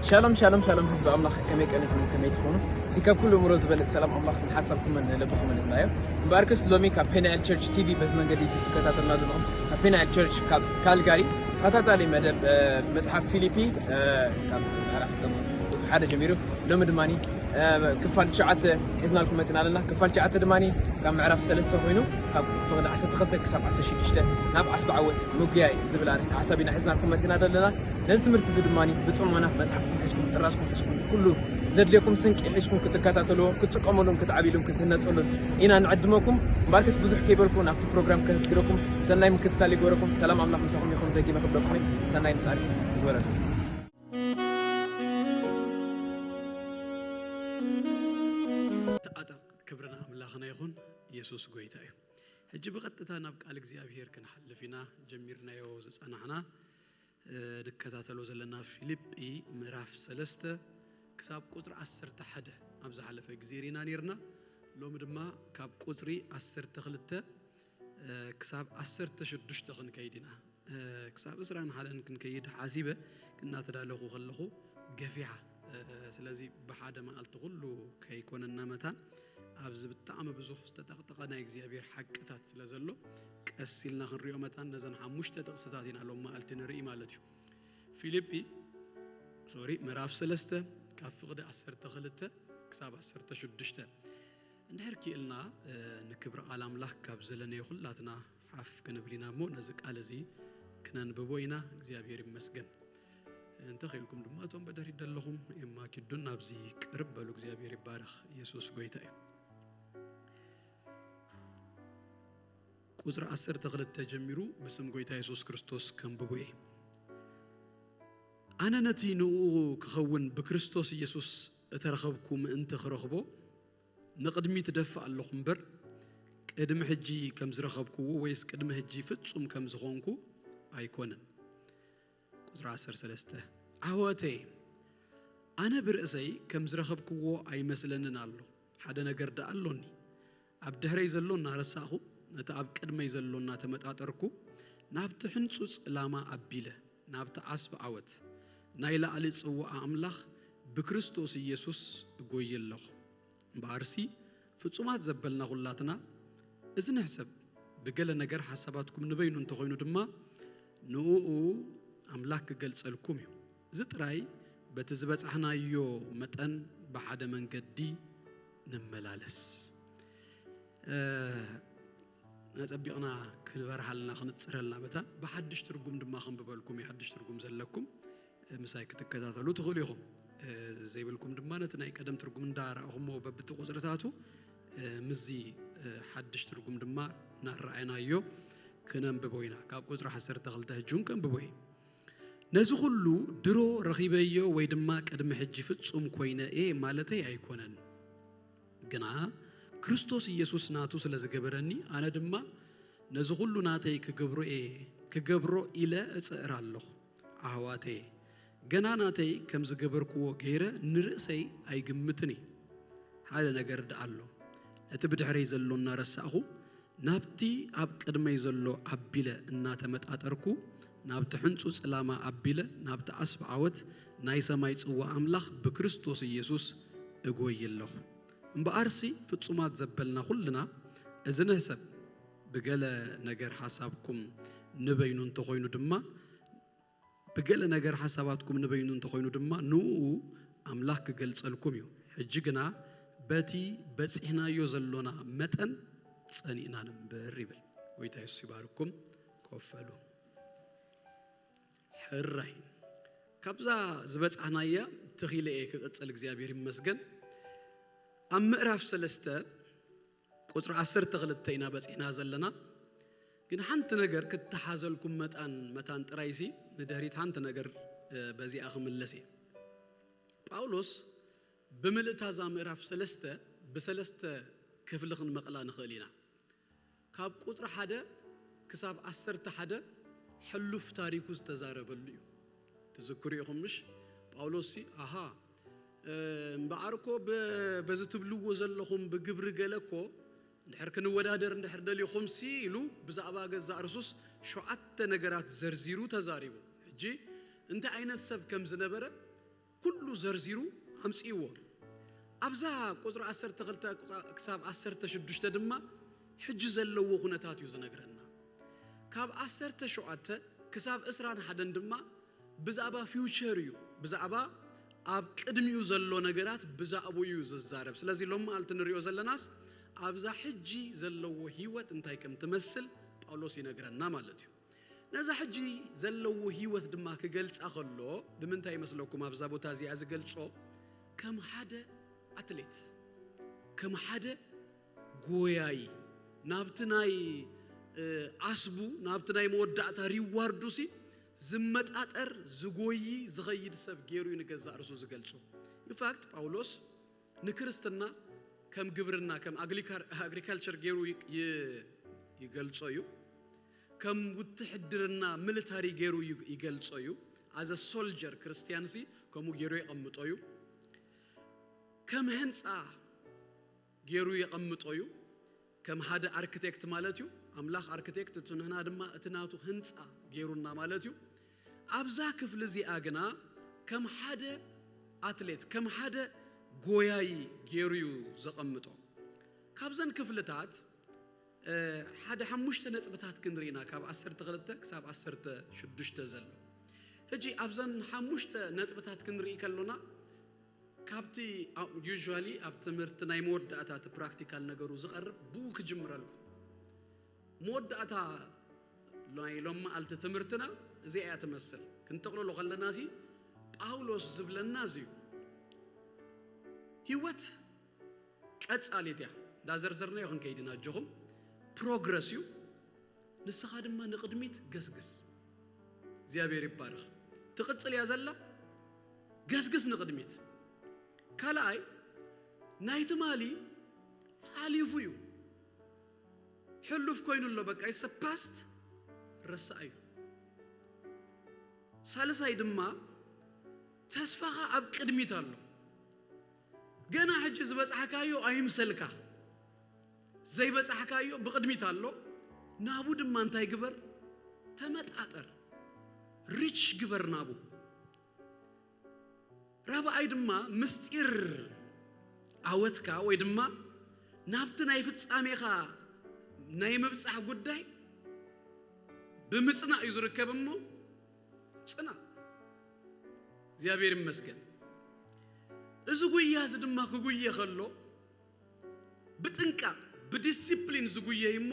ሻሎም ሻሎም ሻሎም፣ ህዝቢ ኣምላኽ፣ ከመይ ቀኒኹም? ከመይ ትኾኑ? እቲ ካብ ኩሉ እምሮ ዝበልጽ ሰላም ኣምላኽ ንሓሳብኩምን ንልብኹምን ይኹን። እምበኣርከስ ሎሚ ካብ ፔናኤል ቸርች ቲቪ በዚ መንገዲ ዩቱብ ትከታተሉና ዘለኹም፣ ካብ ፔናኤል ቸርች ካብ ካልጋሪ ተኸታታሊ መደብ መጽሓፍ ፊልጲ ካብ ምዕራፍ ቁጽሪ ሓደ ጀሚሩ ሎሚ ድማ ክፋል ትሽዓተ ሒዝናልኩም መጺና ኣለና። ክፋል ትሽዓተ ድማ ካብ ምዕራፍ ሰለስተ ኮይኑ ካብ ፍቕዲ ዓሰርተ ክልተ ክሳብ ዓሰርተ ሽዱሽተ ናብ ዓስቢ ዓወት ምጉያይ ዝብል ኣርእስቲ ሓሳብ ኢና ሒዝናልኩም መጺና ዘለና። ነዚ ትምህርቲ እዚ ድማ ብጽሞና መጽሓፍኩም ሒዝኩም፣ ጥራዝኩም ሒዝኩም፣ ኩሉ ዘድልየኩም ስንቂ ሒዝኩም ክትከታተልዎ፣ ክትጥቀመሉን ክትዓብሉን ክትህነጸሉን ኢና ንዕድመኩም። እምበኣርከስ ብዙሕ ከይበልኩ ናብቲ ፕሮግራም ከህስግረኩም፣ ሰናይ ምክትታል ይግበረኩም። ሰላም ኣምላኽ ምሳኹም ይኹን። ደጊመ ክብለኩም እየ፣ ሰናይ ምጽኣት ይግበረልኩም። ተኣጠቕ ክብርና ኣምላኽና ይኹን። ኢየሱስ ጎይታ እዩ። ሕጂ ብቐጥታ ናብ ቃል እግዚኣብሔር ክንሓልፍ ኢና። ጀሚርናዮ ዝጸናሕና ንከታተሎ ዘለና ፊልጲ ምዕራፍ ሰለስተ ክሳብ ቁፅሪ ዓሰርተ ሓደ ኣብ ዝሓለፈ ግዜ ርኢና ነርና። ሎሚ ድማ ካብ ቁፅሪ ዓሰርተ ክልተ ክሳብ ዓሰርተ ሽዱሽተ ክንከይድ ኢና። ክሳብ ዕስራን ሓደን ክንከይድ ሓሲበ እናተዳለኹ ከለኹ ገፊሓ። ስለዚ ብሓደ መዓልቲ ኩሉ ከይኮነና መታን ኣብዚ ብጣዕሚ ብዙሕ ዝተጠቕጠቐ ናይ እግዚኣብሔር ሓቅታት ስለ ዘሎ ቀስ ኢልና ክንሪኦ መታን ነዘን ሓሙሽተ ጥቕስታት ኢና ሎም መዓልቲ ንርኢ ማለት እዩ። ፊልጲ ሶሪ ምዕራፍ ሰለስተ ካብ ፍቕዲ ዓሰርተ ክልተ ክሳብ ዓሰርተ ሽዱሽተ እንድሕር ክኢልና ንክብሪ ቃል ኣምላኽ ካብ ዘለነዮ ኩላትና ሓፍ ክንብል ኢና እሞ ነዚ ቃል እዚ ክነንብቦ ኢና። እግዚኣብሔር ይመስገን። እንተኽኢልኩም ድማ እቶም ብድሕሪት ዘለኹም ኤማ ኪዱን ናብዚ ቅርብ በሉ። እግዚኣብሔር ይባረኽ። ኢየሱስ ጎይታ እዩ። ቁፅሪ ዓሰርተ ክልተ ጀሚሩ ብስም ጎይታ የሱስ ክርስቶስ ከንብቦ እየ። ኣነ ነቲ ንእኡ ክኸውን ብክርስቶስ ኢየሱስ እተረኸብኩ ምእንቲ ክረኽቦ ንቕድሚት እደፍእ ኣለኹ እምበር ቅድሚ ሕጂ ከም ዝረኸብክዎ ወይስ ቅድሚ ሕጂ ፍጹም ከም ዝኾንኩ ኣይኮነን። ቁፅሪ ዓሰርተ ሰለስተ ኣሕዋተየ ኣነ ብርእሰይ ከም ዝረኸብክዎ ኣይመስለንን ኣሎ። ሓደ ነገር ደኣ ኣሎኒ። ኣብ ድሕረይ ዘሎ እናረሳእኹ ነቲ ኣብ ቅድመይ ዘሎ እናተመጣጠርኩ ናብቲ ሕንጹጽ ዕላማ ኣቢለ ናብቲ ዓስቢ ዓወት ናይ ላዕሊ ጽዋዓ ኣምላኽ ብክርስቶስ ኢየሱስ እጎዪ ኣለኹ። እምበኣርሲ ፍጹማት ዘበልና ኹላትና እዚ ንሕሰብ፣ ብገለ ነገር ሓሳባትኩም ንበይኑ እንተኾይኑ ድማ ንእኡ ኣምላኽ ክገልጸልኩም እዩ። እዚ ጥራይ በቲ ዝበጻሕናዮ መጠን ብሓደ መንገዲ ንመላለስ። ኣጸቢቕና ክንበርሃልና ክንጽረልና መታን ብሓድሽ ትርጉም ድማ ከንብበልኩም እዩ። ሓድሽ ትርጉም ዘለኩም ምሳይ ክትከታተሉ ትኽእሉ ኢኹም። ዘይብልኩም ድማ ነቲ ናይ ቀደም ትርጉም እንዳረኣኹሞ በብቲ ቁፅርታቱ ምስዚ ሓድሽ ትርጉም ድማ እናረኣይናዮ ክነንብቦ ኢና። ካብ ቁፅሪ ዓሰርተ ክልተ ሕጂ እውን ከንብቦ እየ። ነዚ ኩሉ ድሮ ረኺበዮ ወይ ድማ ቅድሚ ሕጂ ፍጹም ኮይነ እየ ማለተይ ኣይኮነን። ግና ክርስቶስ ኢየሱስ ናቱ ስለ ዝገበረኒ ኣነ ድማ ነዚ ኩሉ ናተይ ክገብሮ እየ ክገብሮ ኢለ እጽዕር ኣለኹ። ኣሕዋተየ ገና ናተይ ከም ዝገበርክዎ ገይረ ንርእሰይ ኣይግምትን እየ። ሓደ ነገር ደኣ ኣሎ። ነቲ ብድሕረይ ዘሎ እናረሳእኹ ናብቲ ኣብ ቅድመይ ዘሎ ኣቢለ እናተመጣጠርኩ ናብቲ ሕንጹጽ ዕላማ ኣቢለ ናብቲ ዓስቢ ዓወት ናይ ሰማይ ጽዋ ኣምላኽ ብክርስቶስ ኢየሱስ እጎይ ኣለኹ። እምበኣርሲ ፍጹማት ዘበልና ኩልና እዚ ንሕሰብ፣ ብገለ ነገር ሓሳብኩም ንበይኑ እንተኾይኑ ድማ ብገለ ነገር ሓሳባትኩም ንበይኑ እንተኾይኑ ድማ ንእኡ ኣምላኽ ክገልጸልኩም እዩ። ሕጂ ግና በቲ በጺሕናዮ ዘሎና መጠን ጸኒእና ንንበር ይብል። ጎይታ የሱስ ይባርኩም። ኮፈሉ ሕራይ ካብዛ ዝበጻሕናያ ተኺለ እየ ክቕጽል እግዚኣብሔር ይመስገን። ኣብ ምዕራፍ ሰለስተ ቁፅሪ ዓሰርተ ክልተ ኢና በፂሕና ዘለና። ግን ሓንቲ ነገር ክትሓዘልኩም መጣን መታን ጥራይሲ ንድሕሪት ሓንቲ ነገር በዚኣ ክምለስ እየ። ጳውሎስ ብምልእታ እዛ ምዕራፍ ሰለስተ ብሰለስተ ክፍሊ ክንመቕላ ንኽእል ኢና። ካብ ቁፅሪ ሓደ ክሳብ ዓሰርተ ሓደ ሕሉፍ ታሪኩ ዝተዛረበሉ እዩ። ትዝክሩ ኢኹም ምሽ? ጳውሎስ ሲ ኣሃ እምበኣር እኮ በዚ ትብልዎ ዘለኹም ብግብሪ ገለ እኮ እንድሕር ክንወዳደር እንድሕር ደሊኹም ሲ ኢሉ ብዛዕባ ገዛእ ርሱስ ሸውዓተ ነገራት ዘርዚሩ ተዛሪቡ። ሕጂ እንታይ ዓይነት ሰብ ከም ዝነበረ ኩሉ ዘርዚሩ ኣምጽእዎ። ኣብዛ ቁጽሪ ዓሰርተ ክልተ ክሳብ ዓሰርተ ሽዱሽተ ድማ ሕጂ ዘለዎ ኩነታት እዩ ዝነግረና። ካብ ዓሰርተ ሸውዓተ ክሳብ ዕስራን ሓደን ድማ ብዛዕባ ፊውቸር እዩ፣ ብዛዕባ ኣብ ቅድሚኡ ዘሎ ነገራት ብዛዕባኡ እዩ ዝዛረብ። ስለዚ ሎም መዓልቲ ንሪኦ ዘለናስ ኣብዛ ሕጂ ዘለዎ ህይወት እንታይ ከም ትመስል ጳውሎስ ይነግረና ማለት እዩ። ነዛ ሕጂ ዘለዎ ህይወት ድማ ክገልጻ ከሎ ብምንታይ ይመስለኩም ኣብዛ ቦታ እዚኣ ዝገልጾ? ከም ሓደ ኣትሌት፣ ከም ሓደ ጎያይ፣ ናብቲ ናይ ዓስቡ፣ ናብቲ ናይ መወዳእታ ሪዋርዱ ሲ ዝመጣጠር፣ ዝጎይ፣ ዝኸይድ ሰብ ገይሩ እዩ ንገዛእ ርእሱ ዝገልጹ። ኢንፋክት ጳውሎስ ንክርስትና ከም ግብርና፣ ከም ኣግሪካልቸር ገይሩ ይገልጾ እዩ። ከም ውትሕድርና፣ ሚሊታሪ ገይሩ ይገልጾ እዩ። ኣዘ ሶልጀር ክርስቲያን ሲ ከምኡ ገይሩ የቐምጦ እዩ። ከም ህንፃ ገይሩ የቐምጦ እዩ። ከም ሓደ ኣርክቴክት ማለት እዩ። ኣምላኽ ኣርክቴክት፣ እቲ ንሕና ድማ እቲ ናቱ ህንፃ ገይሩና ማለት እዩ። ኣብዛ ክፍሊ እዚኣ ግና ከም ሓደ ኣትሌት፣ ከም ሓደ ጎያይ ገይሩ እዩ ዘቐምጦ። ካብዘን ክፍልታት ሓደ ሓሙሽተ ነጥብታት ክንርኢና፣ ካብ ዓሰርተ ክልተ ክሳብ ዓሰርተ ሽዱሽተ ዘሎ። ሕጂ ኣብዘን ሓሙሽተ ነጥብታት ክንርኢ ከሎና፣ ካብቲ ዩዥዋሊ ኣብ ትምህርቲ ናይ መወዳእታ እቲ ፕራክቲካል ነገሩ ዝቐርብ ብኡ ክጅምረልኩም። መወዳእታ ናይ ሎም መዓልቲ ትምህርትና እዚኣ እያ ትመስል። ክንጥቕልሎ ከለና ሲ ጳውሎስ ዝብለና እዚ እዩ። ህይወት ቀጻሊት እያ። እንዳዘርዘርናዮ ክንከይድ ኢና። ኣጆኹም፣ ፕሮግረስ እዩ። ንስኻ ድማ ንቕድሚት ገስግስ። እግዚኣብሔር ይባረኽ። ትቕጽል እያ ዘላ። ገስግስ ንቕድሚት። ካልኣይ፣ ናይ ትማሊ ሓሊፉ እዩ። ሕሉፍ ኮይኑ ኣሎ። በቃ፣ it's a past፣ ረሳእ እዩ። ሳልሳይ ድማ፣ ተስፋኻ ኣብ ቅድሚት ኣሎ። ገና ሕጂ ዝበጻሕካዮ ኣይምሰልካ። ዘይበጻሕካዮ ብቕድሚት ኣሎ። ናቡ ድማ እንታይ ግበር? ተመጣጠር። ሪች ግበር ናቡ። ራብዓይ ድማ ምስጢር ዓወትካ ወይ ድማ ናብቲ ናይ ፍጻሜኻ ናይ ምብጻሕ ጉዳይ ብምጽናዕ እዩ ዝርከብ እሞ ጽናዕ። እግዚኣብሔር ይመስገን። እዚ ጉያ እዚ ድማ ክጉየ ከሎ ብጥንቃቕ ብዲሲፕሊን ዝጉየ እዩ እሞ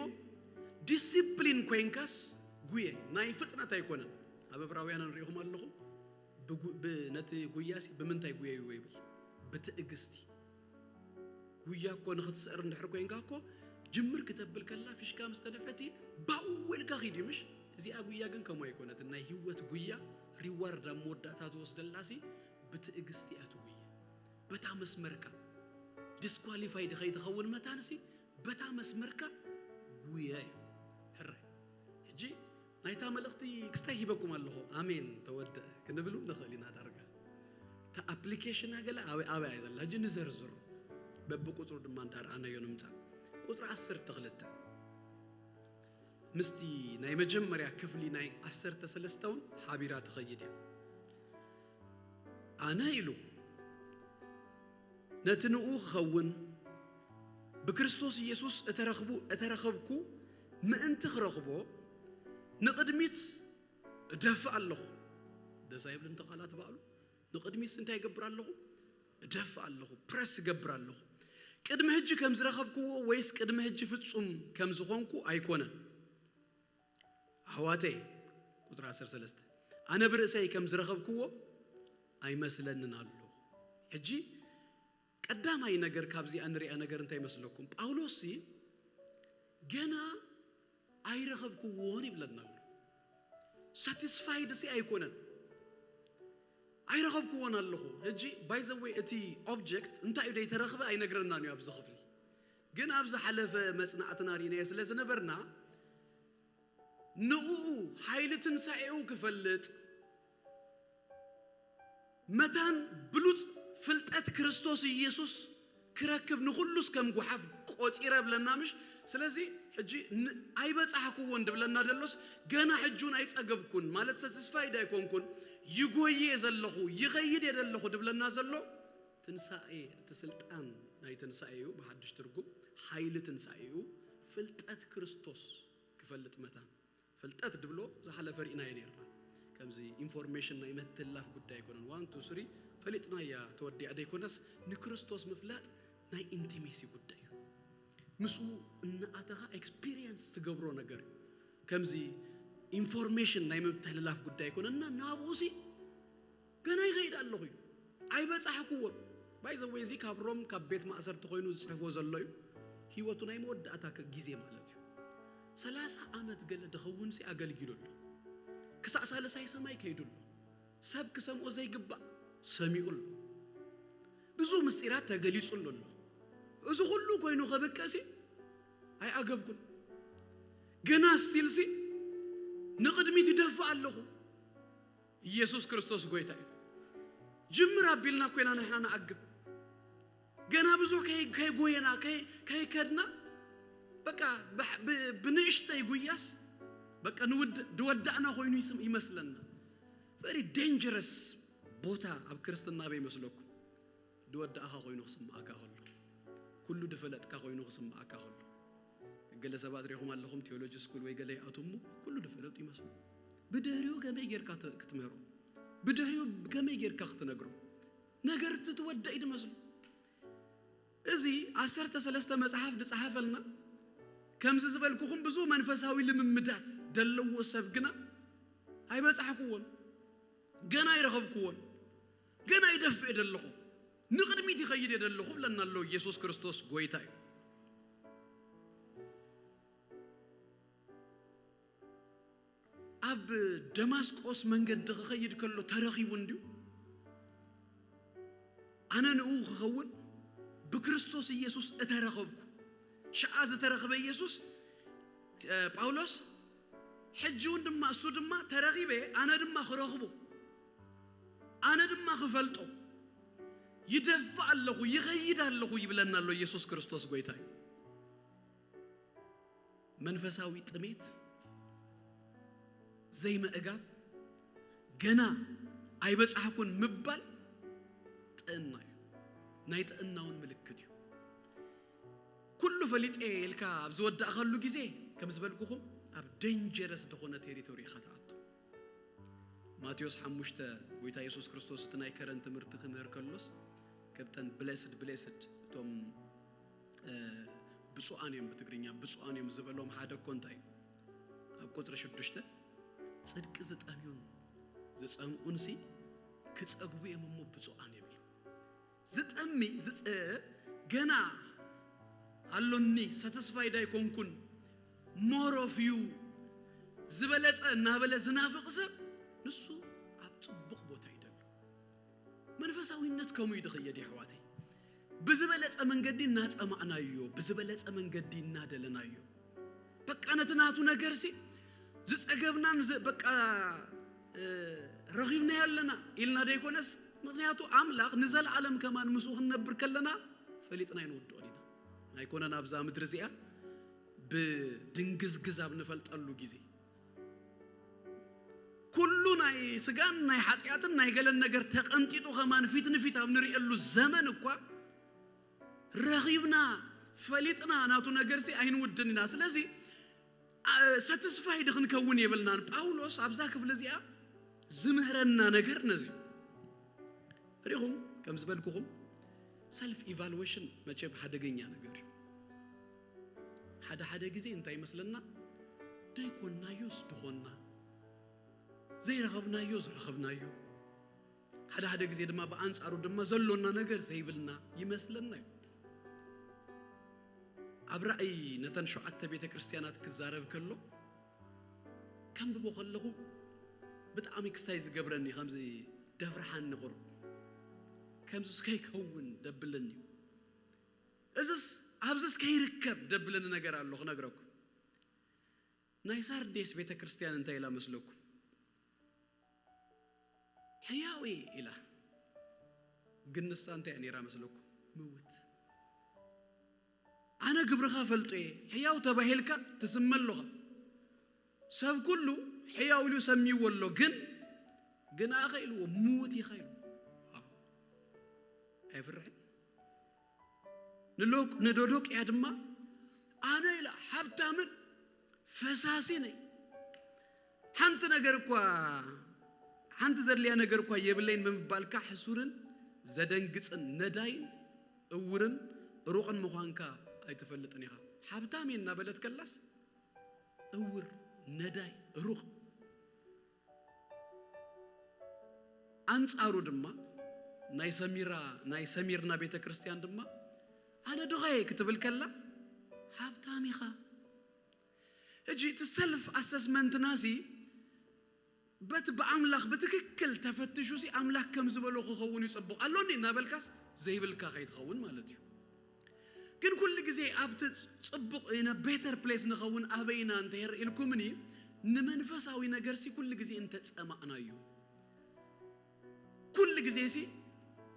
ዲሲፕሊን ኮይንካስ ጉየ። ናይ ፍጥነት ኣይኮነን። ኣብ ዕብራውያን ንሪኢኹም ኣለኹም። ብጉ- ብ- ነቲ ጉያሲ ብምንታይ ጉየይዎ ይብል? ብትዕግስቲ። ጉያ እኮ ንኽትስዕር እንድሕር ኮይንካ እኮ ጅምር ክተብል ከላ ፊሽካ ምስ ተነፈቲ ባው ኢልካ ኺድ እዩ ምሽ? እዚኣ ጉያ ግን ከምኡ ኣይኮነትን። ናይ ህይወት ጉያ ሪዋርድ ኣብ መወዳእታ ትወስደላሲ ብትዕግስቲ እያ ትጉየ። በታ መስመርካ ዲስኳሊፋይድ ኸይትኸውን መታንሲ በታ መስመርካ ጉየ። ሕራይ ሕጂ ናይታ መልእኽቲ ክስታይ ሂበኩም ኣለኹ። ኣሜን ተወድአ ክንብል እውን ንኽእል ኢና። ዳርጋ እታ ኣፕሊኬሽና ገለ ኣበይ ኣበይ እያ ዘላ? ሕጂ ንዘርዝሩ፣ በብቁፅሩ ድማ እንዳረኣናዮ ንምፃእ። ቁፅሪ ዓሰርተ ክልተ ምስቲ ናይ መጀመርያ ክፍሊ ናይ ዓሰርተ ሰለስተ እውን ሓቢራ ትኸይድ እያ። ኣነ ኢሉ ነቲ ንኡ ክኸውን ብክርስቶስ ኢየሱስ እተረኽቡ እተረኸብኩ ምእንቲ ክረኽቦ ንቕድሚት እደፍእ ኣለኹ። ደስ ኣይብልን እቲ ቃላት በዓሉ? ንቕድሚት እንታይ እገብር ኣለኹ? እደፍእ ኣለኹ፣ ፕረስ እገብር ኣለኹ። ቅድሚ ሕጂ ከም ዝረኸብክዎ ወይስ ቅድሚ ሕጂ ፍጹም ከም ዝኾንኩ ኣይኮነን። ኣሕዋተይ፣ ቁጽሪ ዓሰርተ ሰለስተ፣ ኣነ ብርእሰይ ከም ዝረኸብክዎ ኣይመስለንን ኣሎ። ሕጂ ቀዳማይ ነገር ካብዚኣ ንሪኣ ነገር እንታይ ይመስለኩም? ጳውሎስ ሲ ገና ኣይረኸብክዎን ይብለና ኣሎ። ሳቲስፋይድ ሲ ኣይኮነን። ኣይረኸብክዎን ኣለኹ። ሕጂ ባይ ዘ ወይ እቲ ኦብጀክት እንታይ እዩ ዘይተረኽበ ኣይነግረናን እዩ ኣብዚ ክፍሊ። ግን ኣብ ዝሓለፈ መጽናዕትና ርኢናዮ ስለ ዝነበርና ንኡ ሓይሊ ትንሳኤኡ ክፈልጥ መታን ብሉጽ ፍልጠት ክርስቶስ ኢየሱስ ክረክብ ንኹሉስ ከም ጓሓፍ ቆጺረ ብለና ምሽ? ስለዚ ሕጂ ን- ኣይበጻሕክዎን ድብለና ደሎስ፣ ገና ሕጂ እውን ኣይጸገብኩን ማለት፣ ሰትስፋይድ ኣይኮንኩን፣ ይጎየ ዘለኹ፣ ይኸይድ የደለኹ ድብለና ዘሎ ትንሳኤ፣ እቲ ስልጣን ናይ ትንሳኤ እዩ። ብሓድሽ ትርጉም ሓይሊ ትንሳኤ እዩ። ፍልጠት ክርስቶስ ክፈልጥ መታን፣ ፍልጠት ድብሎ ዝሓለፈ ርኢናዮ ነርና። ከምዚ ኢንፎርሜሽን ናይ መትላፍ ጉዳይ ኣይኮነን። ዋን ቱ ስሪ ፈሊጥናያ ተወዲኣ ደይኮነስ፣ ንክርስቶስ ምፍላጥ ናይ ኢንቲሜሲ ጉዳይ እዩ። ምስኡ እናኣተኻ ኤክስፒሪየንስ ትገብሮ ነገር እዩ። ከምዚ ኢንፎርሜሽን ናይ ምትልላፍ ጉዳይ ኣይኮነና። ናብኡ ሲ ገና ይኸይድ ኣለኹ እዩ። ኣይበጻሕክዎን። ባይዘወይ እዚ ካብ ሮም ካብ ቤት ማእሰርቲ ኮይኑ ዝጽሕፎ ዘሎ እዩ። ህይወቱ ናይ መወዳእታ ከ- ግዜ ማለት እዩ። ሰላሳ ዓመት ገለ ድኸውን ሲ ኣገልጊሉ ኣሎ። ክሳዕ ሳልሳይ ሰማይ ከይዱ ኣሎ። ሰብ ክሰምኦ ዘይግባእ ሰሚዑ ኣሎ። ብዙ ምስጢራት ተገሊጹ ኣሎ። እዚ ኩሉ ኮይኑ ከብቅዕ ሲ ኣይኣገብኩን። ገና ስቲል ሲ ንቕድሚት ይደፍእ ኣለኹ። ኢየሱስ ክርስቶስ ጎይታ እዩ። ጅምር ኣቢልና ኮይና ንሕና ንኣግብ። ገና ብዙሕ ከይ- ከይጎየና ከይ- ከይከድና በቃ ብሕ- ብ- ብንእሽተይ ጉያስ በቃ ንውድ ድወዳእና ኮይኑ ይስም- ይመስለና። ቨሪ ዴንጀረስ ቦታ ኣብ ክርስትና ኣበይ ይመስለኩም? ድወዳእኻ ኮይኑ ክስምኣካ ከሎ፣ ኩሉ ድፈለጥካ ኮይኑ ክስምኣካ ከሎ፣ ገለ ሰባት ሪኹም ኣለኹም ቴዎሎጂ ስኩል ወይ ገለ ይኣትዉ እሞ ኩሉ ድፈለጡ ይመስሉ። ብድህሪኡ ከመይ ጌርካ ተ- ክትምህሮ፣ ብድህሪኡ ከመይ ጌርካ ክትነግሮ፣ ነገርት ትወደእ ድመስሉ። እዚ ዓሰርተ ሰለስተ መጽሓፍ ድጸሓፈልና፣ ከምዚ ዝበልኩኹም ብዙ መንፈሳዊ ልምምዳት ደለዎ ሰብ ግና ኣይበጻሕክዎን፣ ገና ኣይረኸብክዎን፣ ገና ይደፍእ ደለኹ፣ ንቕድሚት ይኸይድ የደለኹ ብለና ኣሎ። ኢየሱስ ክርስቶስ ጎይታ እዩ። ኣብ ደማስቆስ መንገዲ ክኸይድ ከሎ ተረኺቡ እንድዩ። ኣነ ንኡ ክኸውን ብክርስቶስ ኢየሱስ እተረኸብኩ። ሽዓ ዝተረኽበ ኢየሱስ፣ እ፣ ጳውሎስ፣ ሕጂ እውን ድማ እሱ ድማ ተረኺበ፣ ኣነ ድማ ክረኽቦ፣ ኣነ ድማ ክፈልጦ ይደፍእ ኣለኹ፣ ይኸይድ ኣለኹ ይብለና ኣሎ። ኢየሱስ ክርስቶስ ጎይታ እዩ። መንፈሳዊ ጥሜት፣ ዘይምዕጋብ፣ ገና ኣይበጻሕኩን ምባል ጥዕና እዩ። ናይ ጥዕና እውን ምልክት እዩ። ኩሉ ፈሊጠ ኢልካ ኣብ ዝወዳእካሉ ግዜ፣ ከም ዝበልኩኹም፣ ኣብ ደንጀረስ ዝኾነ ቴሪቶሪ ኢኻ ትኣቱ። ማቴዎስ ሓሙሽተ፣ ጎይታ የሱስ ክርስቶስ እቲ ናይ ከረን ትምህርቲ ክምህር ከሎስ፣ ከብተን ብሌስድ ብሌስድ፣ እቶም እ፣ ብፁዓን እዮም፣ ብትግርኛ ብፁዓን እዮም ዝበሎም ሓደ እኮ እንታይ እዩ? ኣብ ቁፅሪ ሽዱሽተ፣ ጽድቂ ዝጠምዩን ዝጸምኡንሲ ክጸግቡ እዮም እሞ ብፁዓን እዮም ኢሉ። ዝጠሚ ዝፀ- ገና ኣሎኒ፣ ሳቲስፋይድ ኣይኮንኩን፣ ሞር ኦፍ ዩ ዝበለጸ እናበለ ዝናፍቕ ሰብ፣ ንሱ ኣብ ጽቡቕ ቦታ ይደሉ። መንፈሳዊነት ከምኡ እዩ ድኽየድ፣ የሕዋተይ። ብዝበለጸ መንገዲ እናጸማዕናዮ፣ ብዝበለጸ መንገዲ እናደለናዮ፣ በቃ ነቲ ናቱ ነገርሲ ዝጸገብናን ዝ- በቃ እ፣ ረኺብናዮ ኣለና ኢልና ደይኮነስ፣ ምኽንያቱ ኣምላኽ ንዘለዓለም ከማን ምስኡ ክንነብር ከለና ፈሊጥና ኣይንወድኦን ኢና። ኣይኮነን ኣብዛ ምድሪ እዚኣ ብድንግዝግዝ ኣብ ንፈልጠሉ ግዜ፣ ኩሉ ናይ ስጋን ናይ ሓጢኣትን ናይ ገለን ነገር ተቐንጢጡ ከማን ፊት ንፊት ኣብ ንርእየሉ ዘመን እኳ፣ ረኺብና ፈሊጥና ናቱ ነገርሲ ኣይንውድን ኢና። ስለዚ፣ ኣ፣ ሳቲስፋይድ ክንከውን የብልናን። ጳውሎስ ኣብዛ ክፍሊ እዚኣ ዝምህረና ነገር ነዚ እዩ። ሪኹም፣ ከም ዝበልኩኹም፣ ሰልፍ ኢቫሉዌሽን መቸም ሓደገኛ ነገር እዩ። ሓደ ሓደ ግዜ እንታይ ይመስለና? ደይኮንናዮስ ድኾንና፣ ዘይረኸብናዮ ዝረኸብናዮ፣ ሓደ ሓደ ግዜ ድማ ብኣንጻሩ ድማ ዘሎና ነገር ዘይብልና ይመስለና እዩ። ኣብ ራእይ ነተን ሸውዓተ ቤተ ክርስቲያናት ክዛረብ ከሎ፣ ከንብቦ ከለኹ ብጣዕሚ ክስታይ ዝገብረኒ፣ ከምዚ ደፍርሓኒ ቁሩብ፣ ከምዚ ከይከውን ደብለኒ እዩ። እዝስ ኣብዝስ ከይርከብ ደብለኒ ነገር ኣሎ ክነግረኩም። ናይ ሳርዴስ ቤተ ክርስቲያን እንታይ ኢላ መስለኩም? ሕያው እየ ኢላ። ግን ንሳ እንታይ እያ ነይራ መስለኩም? ምውት። ኣነ ግብርኻ ፈልጦ እየ። ሕያው ተባሂልካ ትስመ ኣለኻ። ሰብ ኩሉ ሕያው ኢሉ ሰሚዎ ኣሎ፣ ግን ግን ኣኸ ኢልዎ፣ ምዉት ኢኻ ኢልዎ። ዋው! ኣይፍርሕን? ንሎ-፣ ንዶዶቅያ ድማ ኣነ ኢላ ሃብታምን ፈሳሲን እየ። ሓንቲ ነገር እኳ፣ ሓንቲ ዘድልያ ነገር እኳ የብለይን ብምባልካ ሕሱርን ዘደንግጽን ነዳይን እውርን ሩቕን ምዃንካ ኣይትፈልጥን ኢኻ። ሃብታም እየ እናበለት ከላስ እውር፣ ነዳይ፣ ሩቕ። ኣንጻሩ ድማ ናይ ሰሚራ፣ ናይ ሰሚርና ቤተ ክርስቲያን ድማ ኣነ ድኻ እየ ክትብል ከላ ሃብታም ኢኻ። ሕጂ እቲ ሰልፍ ኣሰስመንትና ሲ በቲ ብኣምላኽ ብትክክል ተፈትሹ ሲ ኣምላኽ ከም ዝበሎ ክኸውን እዩ ጽቡቕ። ኣሎኒ እናበልካስ ዘይብልካ ከይትኸውን ማለት እዩ። ግን ኩሉ ግዜ ኣብቲ ጽቡቕ ኢነ ቤተር ፕሌስ ንኸውን ኣበይና እንተሄር ኢልኩምኒ ንመንፈሳዊ ነገር ሲ ኩሉ ግዜ እንተጸማእናዩ ኩሉ ግዜ ሲ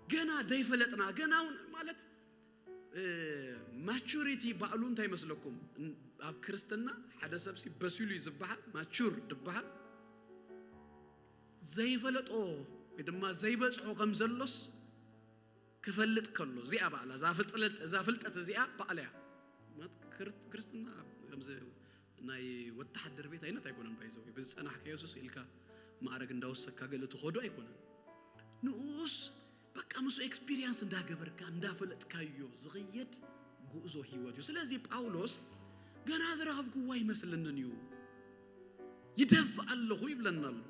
ገና ደይፈለጥና ገና እውን ማለት ማቹሪቲ ባዕሉ እንታይ ይመስለኩም? ን-፣ ኣብ ክርስትና ሓደ ሰብ ሲ በሲሉ እዩ ዝበሃል፣ ማቹር ዝበሃል ዘይፈለጦ ወይ ድማ ዘይበጽሖ ከም ዘሎስ ክፈልጥ ከሎ እዚኣ ባዕላ እዛ ፍልጠት፣ እዛ ፍልጠት እዚኣ ባዕላ እያ። ማለት ክር-፣ ክርስትና ከምዚ ናይ ወተሓደር ቤት ዓይነት ኣይኮነን። ባይዘው ብዝጸናሕካዮ ሱስ ኢልካ ማዕረግ እንዳወሰካ ገለ ትኸዶ ኣይኮነን። ንኡስ በቃ ምስ ኤክስፒሪየንስ እንዳገበርካ እንዳፈለጥካዮ ዝኽየድ ጉዕዞ ህይወት እዩ። ስለዚ ጳውሎስ ገና ዝረኸብክዎ ኣይመስለንን እዩ፣ ይደፍእ ኣለኹ ይብለና ኣሎ።